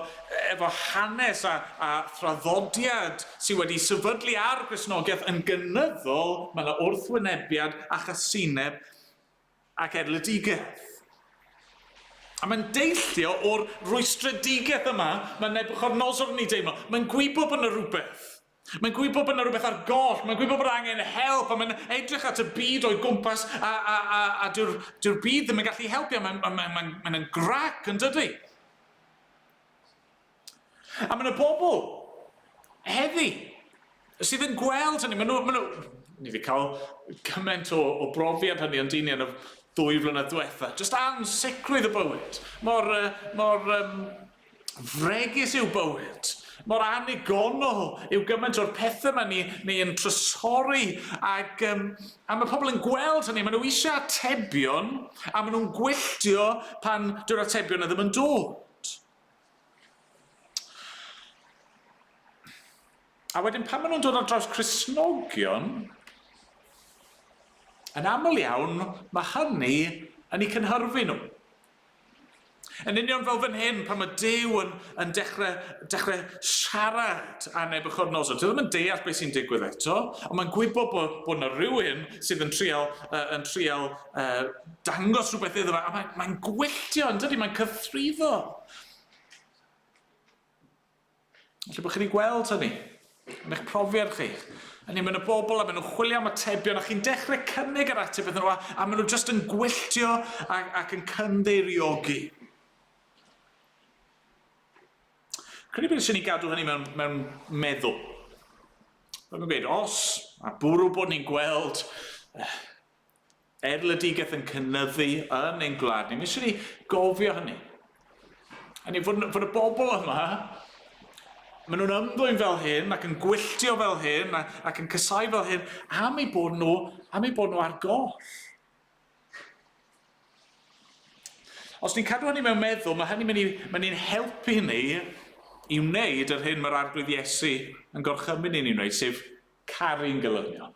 efo hanes a, a thraddodiad sydd wedi sefydlu ar Gristnogaeth yn gynyddol, mae yna wrthwynebiad a chasineb ac erledigaeth. A mae'n deillio o'r rwystredigaeth yma mae Nebuchadnezzar yn ei deimlo. Mae'n gwybod bod yna rhywbeth. Mae'n gwybod bod yna rhywbeth ar goll, mae'n gwybod bod angen help, a mae'n edrych at y byd o'i gwmpas, a, a, a, a dyw'r, dyw'r byd ddim yn gallu helpu, a mae'n mae, mae, mae, mae grac yn dydy. A mae yna bobl heddi sydd yn gweld hynny. Maen nhw, maen nhw, ni wedi cael cymaint o, o brofiad hynny ond dyn ni yn y ddwy flynedd diwetha. Just ansicrwydd y bywyd. Mor, mor um, Fregus yw bywyd. Mor annigonol yw gymaint o'r pethau mae ni, ni yn trysori. Ac, um, a mae pobl yn gweld hynny, maen nhw eisiau atebion, a maen nhw'n gwylltio pan dyw'r atebion ddim yn dod. A wedyn pan maen nhw'n dod ar draws Cristnogion, yn aml iawn mae hynny yn eu cynhyrfu nhw. Yn union fel fan hyn, pan mae Duw yn, yn dechrau, dechrau siarad â Nebuchadnezzar. Dwi ddim yn deall beth sy'n digwydd eto, ond mae'n gwybod bod, bod yna rhywun sydd yn trial, uh, yn trial uh, dangos rhywbeth iddo fe, a mae'n mae gwylltio, yn dydy, mae'n cythruddo. Felly bod chi wedi gweld hynny yn eich profiad chi. Hynny, mae yna bobl a maen nhw'n chwilio am atebion a chi'n dechrau cynnig yr ateb iddyn nhw a, a maen nhw jyst yn gwylltio ac, ac yn cynddeiriogi. Credu bod eisiau ni gadw hynny mewn, mewn meddwl. Fel nhw'n gweud, os, a bwrw bod ni'n gweld erledigaeth yn cynyddu yn ein gwlad ni. Mae eisiau ni gofio hynny. A ni fod, fod y bobl yma, maen nhw'n ymddwyn fel hyn ac yn gwylltio fel hyn ac yn cysau fel hyn am eu bod nhw, am eu bod nhw ar goll. Os ni'n cadw hynny mewn meddwl, mae hynny'n mynd i, mae'n ni'n helpu ni i wneud yr hyn mae'r Arglwydd Iesu yn gorchymyn i ni wneud, sef caru'n gelynion.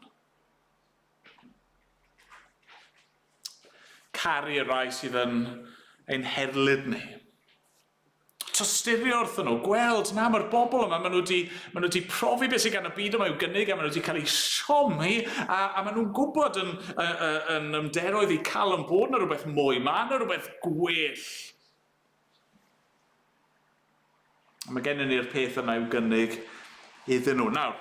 Caru y rhai sydd yn ein herlid ni. Tosturio wrthyn nhw, gweld, na, mae'r bobl yma, maen nhw wedi, maen nhw wedi profi beth sydd gan y byd yma i'w gynnig, a maen nhw wedi cael eu siomi, a, a maen nhw'n gwybod yn, yn, yn ymderoedd eu calon bod yna rhywbeth mwy, mae yna rhywbeth gwell. A mae gennym ni'r peth yna i'w gynnig iddyn nhw. Nawr,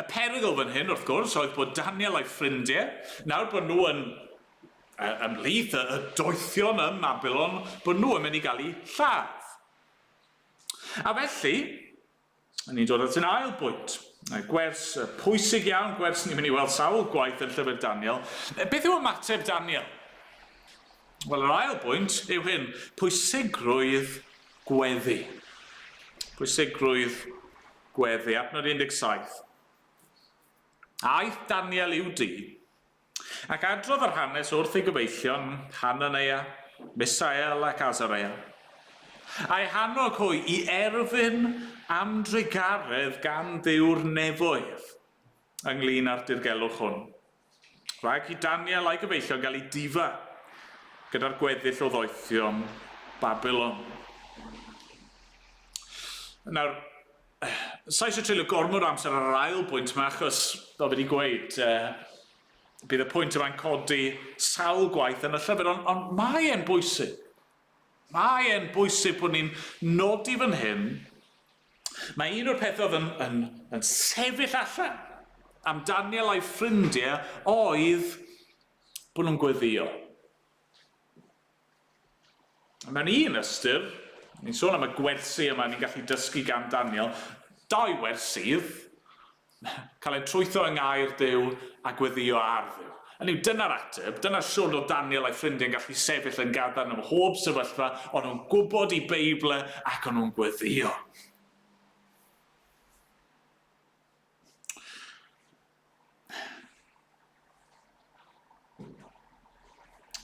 y perygl fan hyn, wrth gwrs, oedd bod Daniel a'i ffrindiau, nawr bod nhw yn ymhlith y doethion ym Mabilon, bod nhw yn mynd i gael eu lladd. A felly, ni'n dod at yn ail bwynt. Gwers pwysig iawn, gwers ni'n mynd i weld sawl gwaith yn llyfr Daniel. Beth yw ymateb Daniel? Wel, yr ail bwynt yw hyn, pwysigrwydd gweddi. Pwysigrwydd gweddi, adnod 17. Aeth Daniel i'w dŷ, ac adrodd yr hanes wrth ei gyfeillion, Hananeia, Misael ac Asareia, a'i hannog hwy i erfyn am drugaredd gan Dduw'r nefoedd ynglŷn â'r dirgelwch hwn. Rhag i Daniel a'i gyfeillion gael eu difa gyda'r gweddill o ddoethion Babilon. Nawr, sa eisiau treulio gormod o amser ar yr ail bwynt yma, achos, fel fi wedi gweud, uh, bydd y pwynt yma'n codi sawl gwaith yn y llyfr, ond on mae e'n bwysig. Mae e'n bwysig bod ni'n nodi fan hyn. Mae un o'r pethau oedd yn, yn, yn sefyll allan am Daniel a'i ffrindiau oedd bod nhw'n gweddio. Mewn un ystyr, ni'n sôn am y gwersi yma ni'n gallu dysgu gan Daniel, dau wers sydd, cael ein trwytho yng ngair Duw a gweddio ar Dduw. Hynny yw, dyna'r ateb, dyna'r siwrne oedd Daniel a'i ffrindiau'n gallu sefyll yn gadarn ym mhob sefyllfa, o'n nhw'n gwybod eu Beibl ac o'n nhw'n gweddio.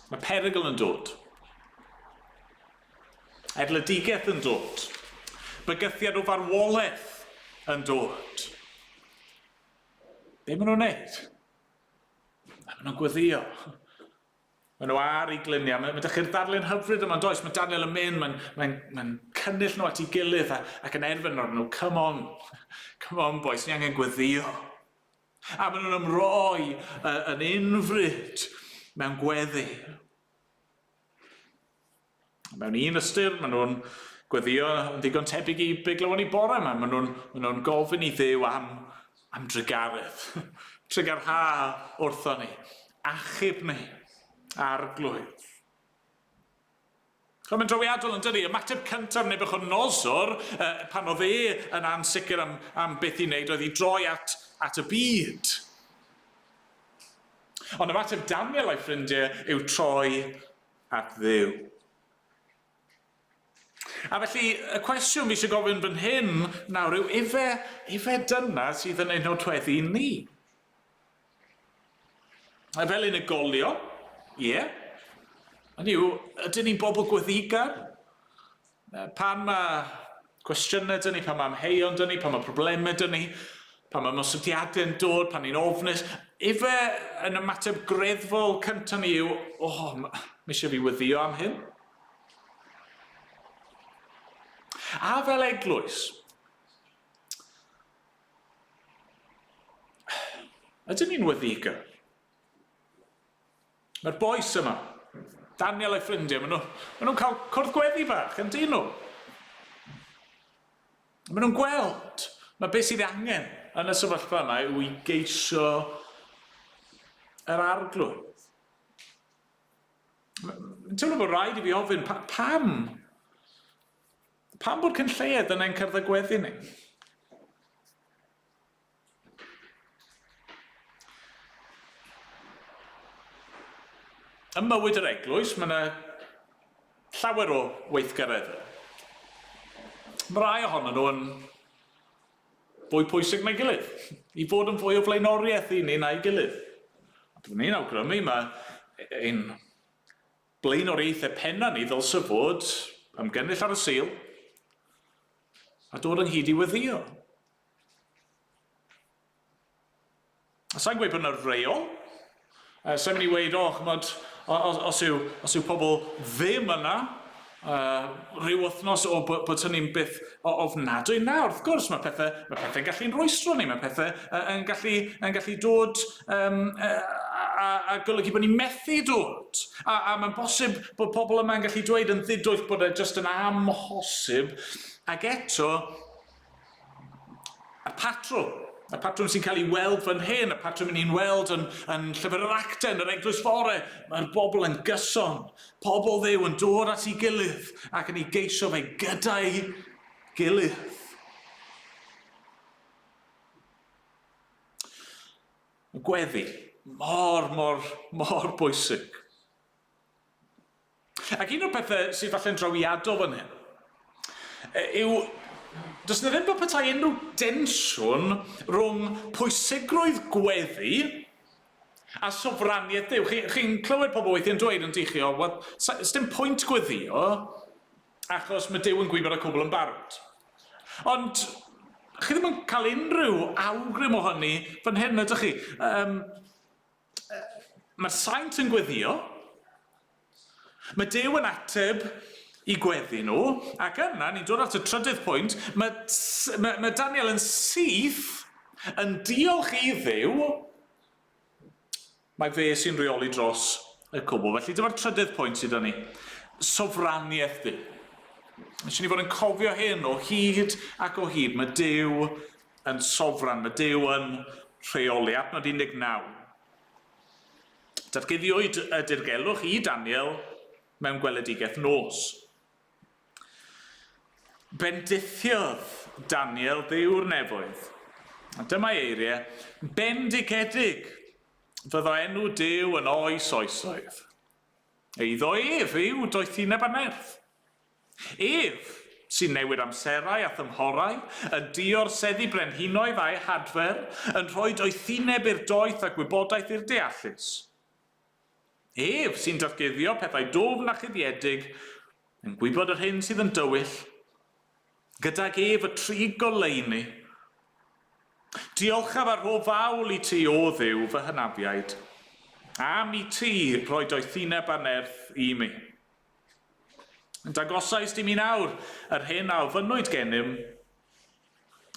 Mae perygl yn dod. Erledigaeth yn dod. Bygythiad o farwolaeth yn dod. Be maen nhw'n neud? Maen nhw'n gweddio. Maen nhw ar eu gliniau. Mae, mae chi'r ddarlun hyfryd yma, does? Mae Daniel yn mynd, mae'n mae, mae cynnull nhw at ei gilydd a, ac yn erfyn arnyn nhw, come on, come on boys, ni angen gweddio. A maen nhw'n ymroi uh, yn unfryd mewn gweddi. Mewn un ystyr, maen nhw'n gweddio yn ddigon tebyg i be glywon ni bore yma. Maen nhw'n maen nhw gofyn i Dduw am, am drugaredd. Trugarha wrtho ni. Achub ni, arglwydd. Chymod, mae'n drawiadol yn dydi? Ymateb cyntaf Nebuchadnezzar uh, pan oedd e yn ansicr am, am beth i wneud oedd i droi at, at y byd. Ond ymateb Daniel a'i ffrindiau yw troi at Dduw. A felly, y cwestiwn fi eisiau gofyn fan hyn nawr yw, ife, ife dyna sydd yn ein nodweddu ni? A fel unigolion, ie. Yeah. Hynny yw, ydyn ni'n bobl gweddigar? Pan mae cwestiynau dyn ni, pan mae amheuon dyn ni, pan mae problemau dyn ni, pan mae ymosodiadau'n dod, pan ni'n ofnus, ife yn ymateb greddfol cyntaf ni yw, o, oh, mae eisiau fi wyddio am hyn? A fel eglwys, ydyn ni'n wyddigar? Mae'r bois yma, Daniel a'i ffrindiau, maen nhw, maen nhw'n cael cwrdd gweddi bach, yn dyn nhw. Maen nhw'n gweld, mae beth sydd angen yn y sefyllfa yma yw i geisio yr arglwydd. Mae'n teimlo bod rhaid i fi ofyn, pa, pam? Pam bod cyn lleied yn ein cerdded gweddi ni? Ym mywyd yr eglwys, mae yna llawer o weithgareddau. Mae rai ohonyn nhw yn fwy pwysig na'i gilydd, i fod yn fwy o flaenoriaeth i ni na'i gilydd. A byddwn ni'n awgrymu mae ein blaenoriaethau penna ni ddylse fod ymgynnull ar y Sul a dod ynghyd i weddïo. A sa'n gweud bod yna reol. Uh, sa'n mynd i weud, o, oh, chymod, os, os, yw, os yw pobl ddim yna, uh, rhyw wythnos o bod, bod hynny'n byth ofnadwy. Na, wrth gwrs, mae pethau, mae pethau'n gallu'n rwystro ni, mae pethau uh, yn, gallu, yn gallu dod um, uh, a, a golygu bod ni'n methu dod. A, a mae'n bosib bod pobl yma'n gallu dweud yn ddidwyll bod e jyst yn amhosib. Ac eto, Y patrwm, y patrwm sy'n cael ei weld fan hyn, y patrwm ni'n weld yn, yn llyfr yr actau, yn yr eglwys fore, mae'r bobl yn gyson, pobl ddew yn dod at ei gilydd ac yn ei geisio fe gyda'i gilydd. Y gweddi, mor, mor, mor bwysig. Ac un o'r pethau sydd falle'n drawiadol fan hyn yw, does 'na ddim fel petai unrhyw densiwn rhwng pwysigrwydd gweddi a sofraniaeth Duw. Chi'n chi clywed pobl weithiau'n dweud yn dych chi, o, wel, dim pwynt gweddio, achos mae Duw yn gwybod y cwbl yn barod. Ond chi ddim yn cael unrhyw awgrym o hynny fan hyn, ydych chi? Um, Mae'r saint yn gweddio, mae Duw yn ateb i gweddi nhw, ac yna, ni'n dod at y trydydd pwynt, mae, mae, mae Daniel yn syth yn diolch i Dduw, mae fe sy'n rheoli dros y cwbl. Felly dyma'r trydydd pwynt sydd 'da ni, sofraniaeth Duw. Eisiau ni fod yn cofio hyn o hyd ac o hyd. Mae Duw yn sofran, mae Duw yn rheoli. Adnod 19. Datguddiwyd y dirgelwch i Daniel mewn gweledigaeth nos. Bendithiodd Daniel Dduw'r nefoedd. A dyma ei eiriau, Bendigedig fyddo enw Duw yn oes oesoedd. Eiddo ef yw doethineb a nerth. Ef sy'n newid amserau a thymhorau, yn diorseddu brenhinoedd a'u hadfer, yn rhoi doethineb i'r doeth a gwybodaeth i'r deallus. Ef sy'n datguddio pethau dwfn a chuddiedig, yn gwybod yr hyn sydd yn dywyll, gydag ef y trig goleuni. Diolchaf a rho fawl i ti, O Dduw, fy hynafiaid, am i ti roi doethineb a nerth i mi. Dangosais i mi nawr yr hyn a ofynnwyd gennym,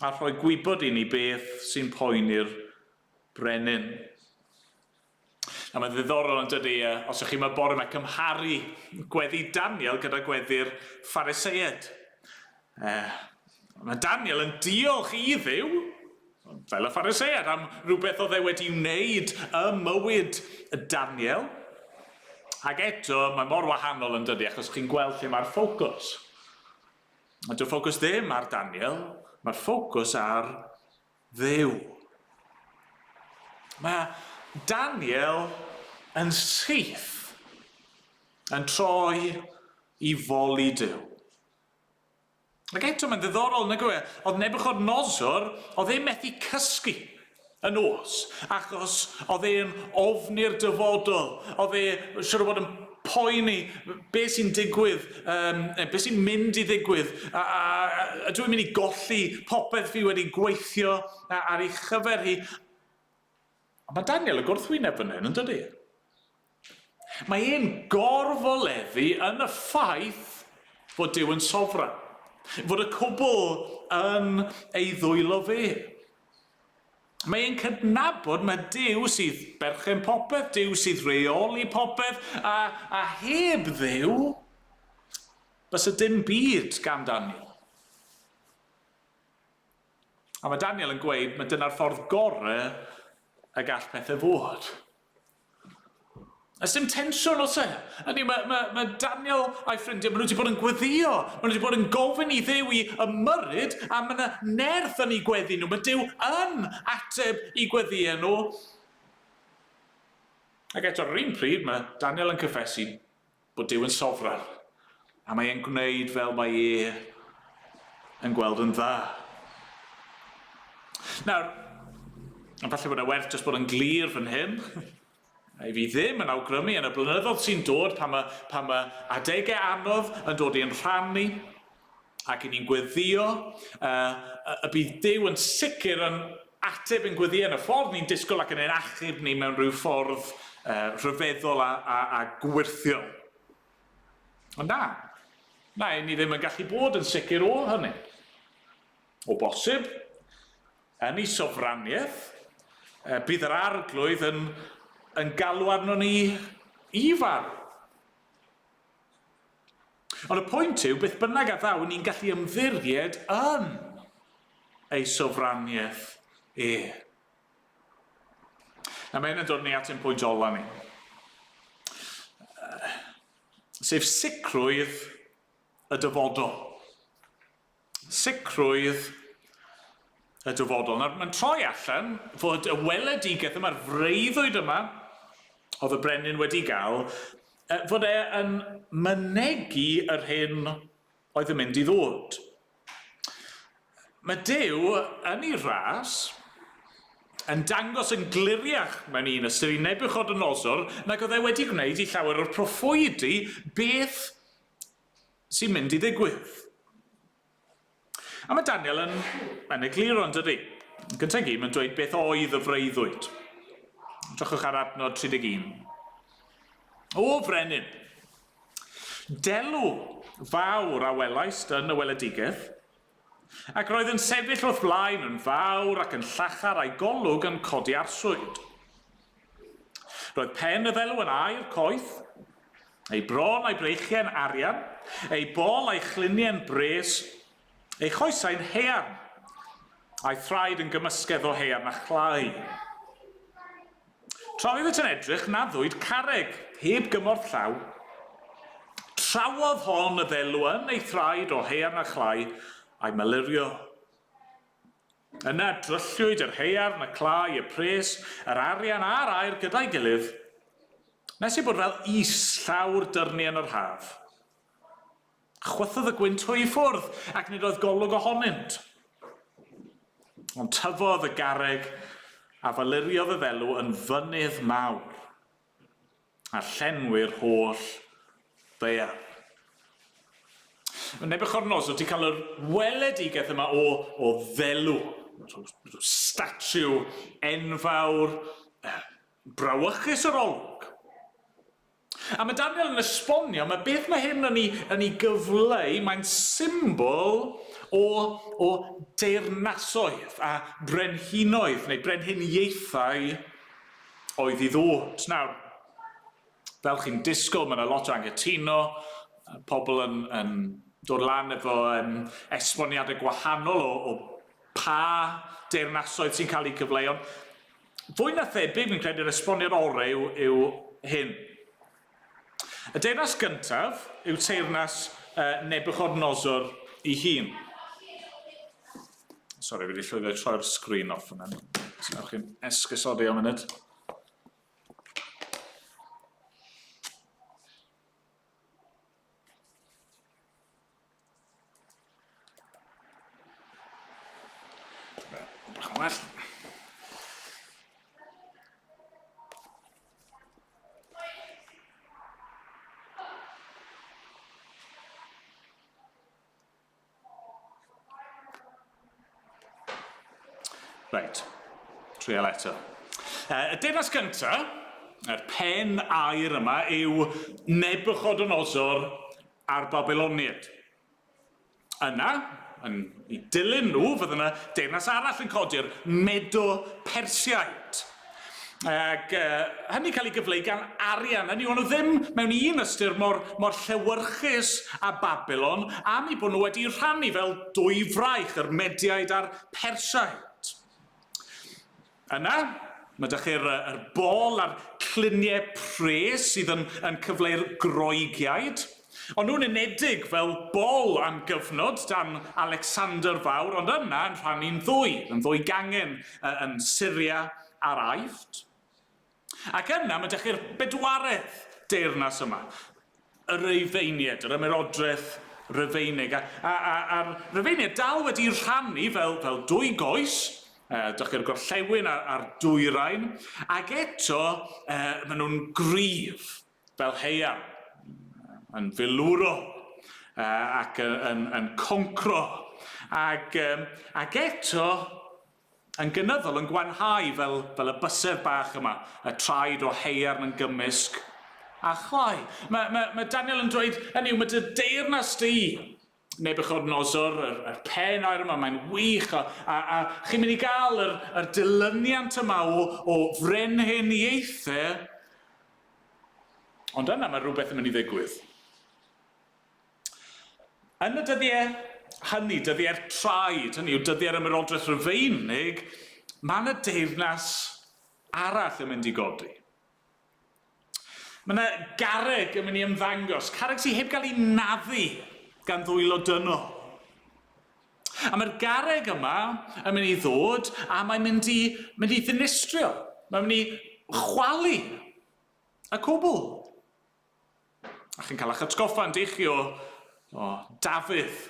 a rhoi gwybod i ni beth sy'n poeni'r brenin. A mae'n ddiddorol yn dydy, os ydych chi yma bore yma, cymharu gweddi Daniel gyda gweddi'r Phariseied. Eh, mae Daniel yn diolch i Dduw, fel y Phariseied, am rhywbeth oedd e wedi wneud ym mywyd Daniel. Ac eto, mae mor wahanol yn dydy, achos chi'n gweld lle mae'r ffocws. Dyw'r ffocws ddim ar Daniel, mae'r ffocws ar Dduw. Mae Daniel yn syth yn troi i foli Duw. Ac eto mae'n ddiddorol, nag yw e? Oedd Nebuchadnezzar, oedd e'n methu cysgu y nos, achos oedd e'n ofni'r dyfodol, oedd e siwr o fod yn poeni be sy'n digwydd, um, be sy'n mynd i ddigwydd, a, a, a, a dwi'n mynd i golli popeth fi wedi gweithio ar ei chyfer hi. Ond mae Daniel y gwrthwyneb fan hyn, yn dydy? Mae e'n gorfoleddu yn y ffaith fod Duw yn sofran, fod y cwbl yn ei ddwylo fe. Mae e'n cydnabod mae Duw sydd berchen popeth, Duw sydd reoli popeth, a, a heb Dduw, bysa dim byd gan Daniel. A mae Daniel yn gweud, mae dyna'r ffordd gorau y gall pethau fod. Oes dim tensiwn oes e? Ydy, mae, mae, mae Daniel a'i ffrindiau, maen nhw wedi bod yn gweddio, maen nhw wedi bod yn gofyn i Dduw i ymyrryd, a mae yna nerth yn eu gweddi nhw. Mae Duw yn ateb i gweddiau nhw. Ac eto, ar yr un pryd, mae Daniel yn cyffesu bod Duw yn sofran, a mae e'n gwneud fel mae e yn gweld yn dda. Nawr, falle bod e werth jyst bod yn glir fan hyn. I fi ddim yn awgrymu yn y blynyddoedd sy'n dod pan mae, pan mae adegau anodd yn dod i'n rhan ni ac i ni'n gweddio, uh, y bydd Duw yn sicr yn ateb ein gweddiau yn y ffordd ni'n disgwyl ac yn ein achub ni mewn rhyw ffordd uh, rhyfeddol a, a, a gwyrthiol. Ond na, na, ni ddim yn gallu bod yn sicr o hynny. O bosib, yn ei sofraniaeth, bydd yr Arglwydd yn, yn galw arnon ni i farw. Ond y pwynt yw, beth bynnag a ddaw, ni'n gallu ymddiried yn ei sofraniaeth e. Na, mae hyn yn dod ni at ein pwynt ola ni. Sef sicrwydd y dyfodol. Sicrwydd y dyfodol. Nawr, mae'n troi allan fod y weledigaeth yma'r freuddwyd yma, oedd y brenin wedi gael, fod e yn mynegi yr hyn oedd yn mynd i ddod. Mae Duw yn ei ras yn dangos yn gliriach mewn un ystyr i Nebuchodonosor nag oedd e wedi gwneud i llawer o'r proffwydi beth sy'n mynd i ddigwydd. A mae Daniel yn, yn egluro yn dydy. Yn gyntaf i gyd, mae'n dweud beth oedd y freuddwyd. Drychwch ar adnod 31. O frenin, delw fawr a welaist yn y weledigaeth, ac roedd yn sefyll wrth flaen yn fawr ac yn llachar a'i golwg yn codi arswyd. Roedd pen y ddelw yn aur coeth, ei bron a'i breichiau'n arian, ei bol a'i chluniau'n bres, ei choesau'n haearn, a'i thraed yn gymysgedd o haearn a chlai. Tra oeddet yn edrych, naddwyd carreg, heb gymorth llaw. Trawodd hon y ddelw yn ei thraed o haearn a chlai, a'i malurio. Yna drylliwyd yr haearn, y clai, y pres, yr arian a'r aur gyda'i gilydd, nes ei bod fel is llawr dyrnu yn yr haf. Chwythodd y gwynt hwy i ffwrdd, ac nid oedd golwg ohonynt. Ond tyfodd y garreg a faluriodd y ddelw yn fynydd mawr. a llenwi'r holl ddaear. Mae Nebuchadnezzar wedi cael yr weledigaeth yma o, o ddelw, rhyw statiw enfawr, brawychus yr olwg. A mae Daniel yn esbonio, mae beth mae hyn yn ei, yn ei gyfleu, mae'n symbol o, o deyrnasoedd a brenhinoedd neu brenhiniaethau oedd i ddod. Nawr, fel chi'n disgwyl, mae yna lot o anghytuno, pobl yn, yn dod lan efo um, esboniadau gwahanol o, o pa deyrnasoedd sy'n cael eu cyfleu, ond fwy na thebyg, fi'n credu'r esboniad orau yw, yw hyn. Y deyrnas gyntaf yw teyrnas uh, Nebuchadnezzar ei hun. Sori, fi wedi llwyddo i troi'r sgrin off yna. So, ewch chi'n esgusodi am munud. Bach yn well. Reit, trial eto. Y deyrnas gyntaf, yr pen aur yma, yw Nebuchadnezzar a'r Babyloniaid. Yna, yn eu dilyn nhw, fydda yna deyrnas arall yn codi'r Medo-Persiaid. Ac uh, hynny cael ei gyfleu gan arian. Hynny yw, nhw ddim mewn un ystyr mor, mor llewyrchus a Babylon am eu bod nhw wedi rhannu fel dwy fraich, yr Mediaid a'r Persiaid. Yna, mae ydych chi'r yr bol a'r cluniau pres sydd yn, yn cyfleu'r Groegiaid. O'n nhw'n unedig fel bol am gyfnod dan Alexander Fawr, ond yna yn rhannu'n ddwy, yn ddwy gangen yn Syria a'r Aifft. Ac yna mae dych chi'r bedwaredd deyrnas yma, y Rufeiniaid, yr Ymerodraeth Rufeinig. A, a, a, a'r Rufeiniaid dal wedi rhannu fel, fel dwy goes, uh, dych chi'r gorllewin a'r, a'r dwyrain, ac eto uh, maen nhw'n gryf fel haearn, yn filwrol ac yn, yn concro, ac, ac eto yn gynyddol yn gwanhau fel, fel y bysedd bach yma, y traed o haearn yn gymysg a chlai. Mae, mae, mae Daniel yn dweud, hynny yw, mae dy deyrnas di, Nebuchadnezzar, yr, yr pen aur yma, mae'n wych, a, a, a chi'n mynd i gael yr, yr dilyniant yma o, o frenhiniaethau, ond yna mae rhywbeth yn mynd i ddigwydd. Yn y dyddiau hynny, dyddiau'r traed, hynny yw dyddiau'r ymerodraeth Rufeinig, mae yna deyrnas arall yn mynd i godi. Mae yna garreg yn mynd i ymddangos, carreg sydd heb gael ei naddu gan ddwylo dynol. A mae'r garreg yma yn mynd i ddod a mae'n mynd i, mynd i ddinistrio. Mae'n mynd i chwalu y cwbl. A chi'n cael eich atgoffa yn dych chi o, o Dafydd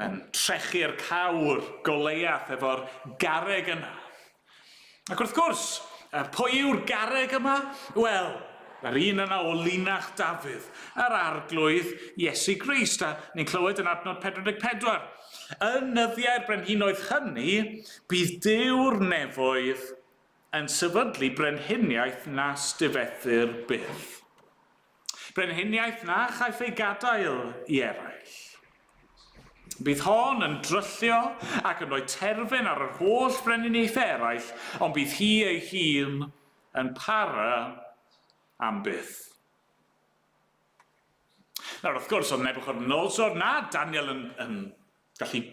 yn trechu'r cawr Goleiath efo'r garreg yna. Ac wrth gwrs, pwy yw'r garreg yma? Wel, yr un yna o linach Dafydd, yr arglwydd Iesu Grist, a ni'n clywed yn adnod 44. Yn nyddiau'r brenhinoedd hynny, bydd Duw'r nefoedd yn sefydlu brenhiniaeth nas difethir byth. Brenhiniaeth na chaiff ei gadael i eraill. Bydd hon yn dryllio ac yn rhoi terfyn ar yr holl frenhiniaethau eraill, ond bydd hi ei hun yn para am byth. Nawr, wrth gwrs, oedd Nebuchadnezzar na Daniel yn, yn gallu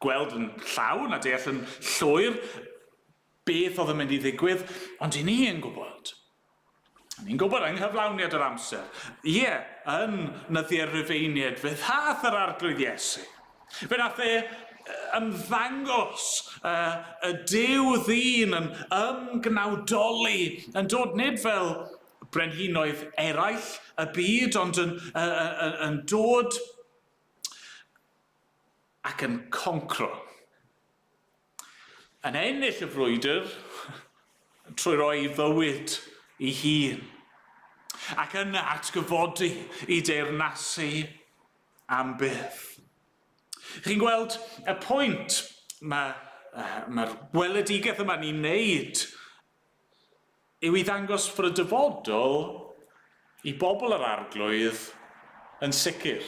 gweld yn llawn a deall yn llwyr beth oedd yn mynd i ddigwydd, ond i ni yn gwybod. Ni'n gwybod yng nghyflawniad yr amser, ie, yn nyddiau'r Rhufeiniaid, fe ddaeth yr Arglwydd Iesu. Fe nath e ymddangos y Duw ddyn yn ymgnawdoli, yn dod nid fel brenhinoedd eraill y byd, ond yn, yn, yn dod ac yn concro. Yn ennill y frwydr trwy roi ei fywyd ei hun, ac yna atgyfodi i deyrnasu am byth. Chi'n gweld y pwynt mae'r mae gweledigaeth yma'n ei wneud yw i ddangos fod y dyfodol i bobl yr Arglwydd yn sicr.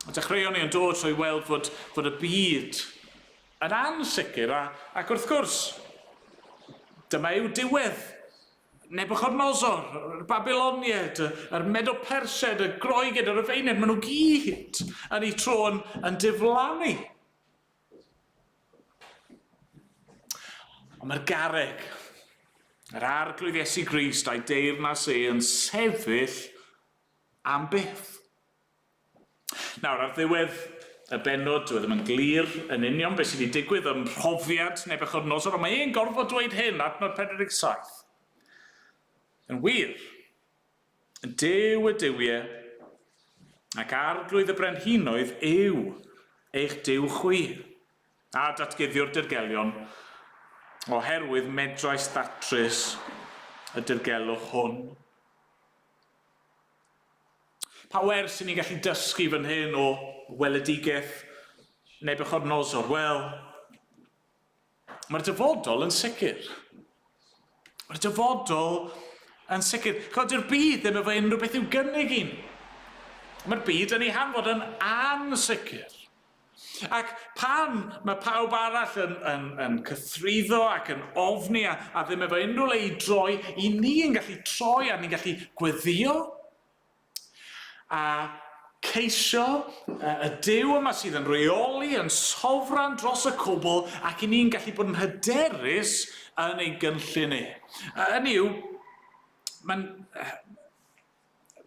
A dechreuon ni yn dod trwy weld fod, fod y byd yn ansicr, a, ac wrth gwrs, dyma yw diwedd Nebuchadnezzar, y Babyloniaid, yr Medo-Persiaid, y Groegiaid, y Rufeiniaid, maen nhw gyd yn eu tro yn, yn diflannu. Ond mae'r garreg, yr Arglwydd Iesu Grist a'i deyrnas e yn sefyll am byth. Nawr, ar ddiwedd y bennod, dyw e ddim yn glir yn union beth sydd wedi digwydd ym mhrofiad Nebuchadnezzar, ond mae e'n gorfod dweud hyn, adnod 47. Yn wir, Duw y duwiau ac Arglwydd y brenhinoedd yw eich Duw chwi, a datguddio'r dirgelion, oherwydd medrais ddatrys y dirgelwch hwn. Pa wers sy'n ni'n gallu dysgu fan hyn o weledigaeth Nebuchadnezzar? Wel, Mae'r dyfodol yn sicr. Mae'r dyfodol yn sicr. Chod, dyw'r byd ddim efo unrhyw beth i'w gynnig i ni. Mae'r byd yn ei hanfod yn ansicr. Ac pan mae pawb arall yn, yn, yn cythruddo ac yn ofni a, a ddim efo unrhyw le i droi, i ni yn gallu troi a ni'n gallu gweddio A ceisio y Duw yma sydd yn rheoli, yn sofran dros y cwbl, ac i ni'n gallu bod yn hyderus yn ei gynllun e. Hynny yw, mae'n...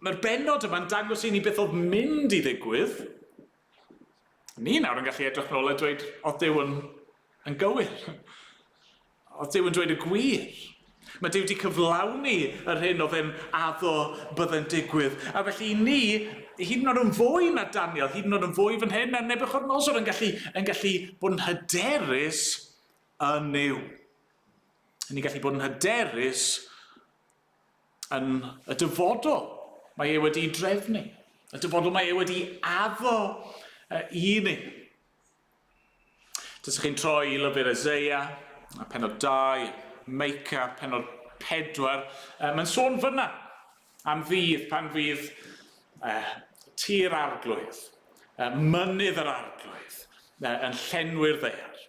Mae'r bennod yma'n dangos i ni beth oedd mynd i ddigwydd. Ni nawr yn gallu edrych nôl a dweud, oedd Duw yn, yn gywir. Oedd Duw yn dweud y gwir. Mae Duw wedi cyflawni yr hyn oedd e'n addo bydde'n digwydd. A felly i ni, hyd yn oed yn fwy na Daniel, hyd yn oed yn fwy fan hyn na Nebuchadnezzar yn gallu, yn gallu bod yn hyderus yn Nuw. Ni'n gallu bod yn hyderus yn y dyfodol mae e wedi'i drefnu. Y dyfodol mae e wedi addo i ni. Tasech chi'n troi i lyfr Eseia, penod 2, Meica, penod 4, mae'n sôn fyna am ddydd pan fydd uh, tir arglwydd, uh, mynydd yr arglwydd, uh, yn llenwi'r ddaear,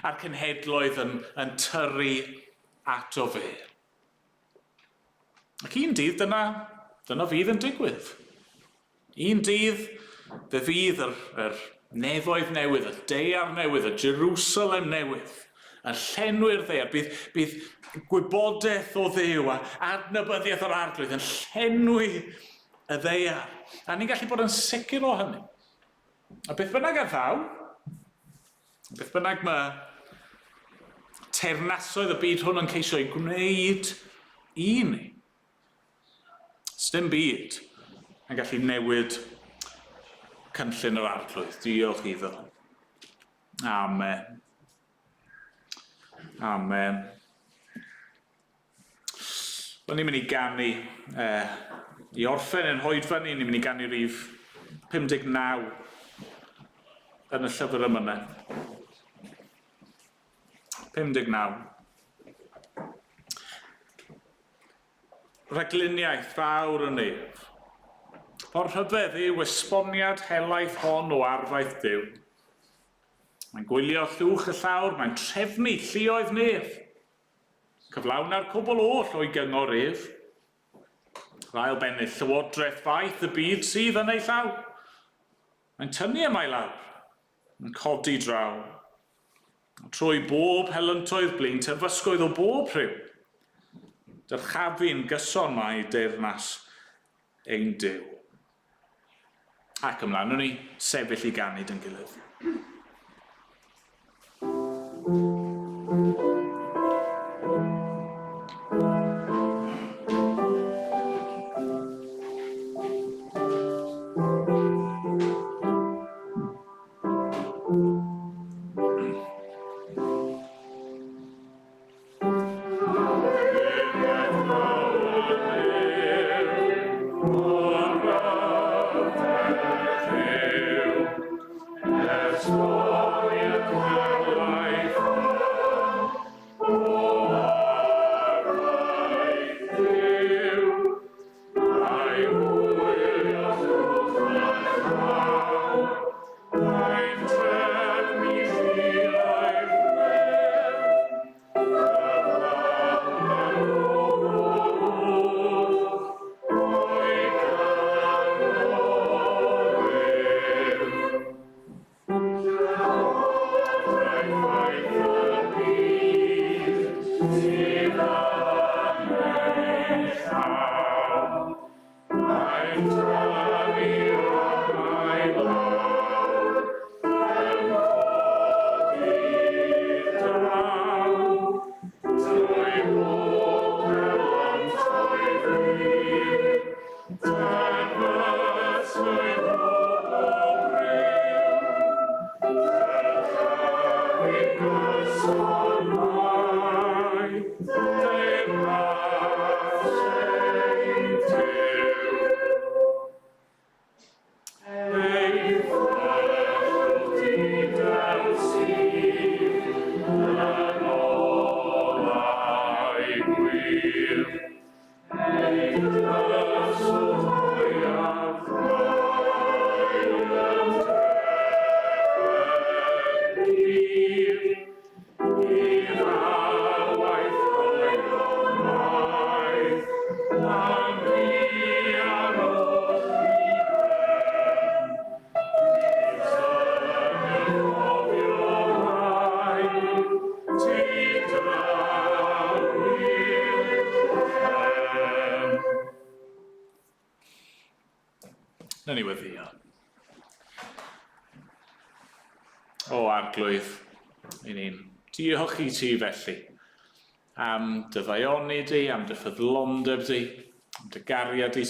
a'r cenhedloedd yn, yn tyrru ato fe. Ac un dydd dyna, dyna fydd yn digwydd. Un dydd fe fydd yr, yr nefoedd newydd, y daear newydd, y Jerusalem newydd, yn llenwi'r ddaear. Bydd, bydd gwybodaeth o Dduw a adnabyddiaeth o'r Arglwydd yn llenwi y ddaear. A ni'n gallu bod yn sicr o hynny. A beth bynnag a ddaw, Beth bynnag mae teyrnasoedd y byd hwn yn ceisio ei gwneud i ni, sdim byd yn gallu newid cynllun yr arglwydd. Diolch iddo. Amen. Amen. Wel, ni'n mynd i ganu eh, i orffen yn hoedfa ni, ni'n mynd i ganu rif 59 yn y llyfr yma. 59. Rhagluniaeth fawr y nef. Mor rhyfedd yw esboniad helaeth hon o arfaeth Duw. Mae'n gwylio llwch y llawr, mae'n trefnu lluoedd nef. Cyflawna'r cwbl oll o'i gyngor ef. Yr ail bennill, llywodraeth faith y byd sydd yn ei llaw. Mae'n tynnu yma i lawr, yn codi draw. Trwy bob helyntoedd blin, terfysgoedd o bob rhyw. Dyrchafu'n gyson mae deyrnas ein Duw. Ac ymlaen, wnawn ni sefyll i ganu dy'n gilydd. Nawn ni weddïo. O Arglwydd, i ni'n diolch i ti felly am dy ddaioni di, am dy ffyddlondeb di, am dy gariad di.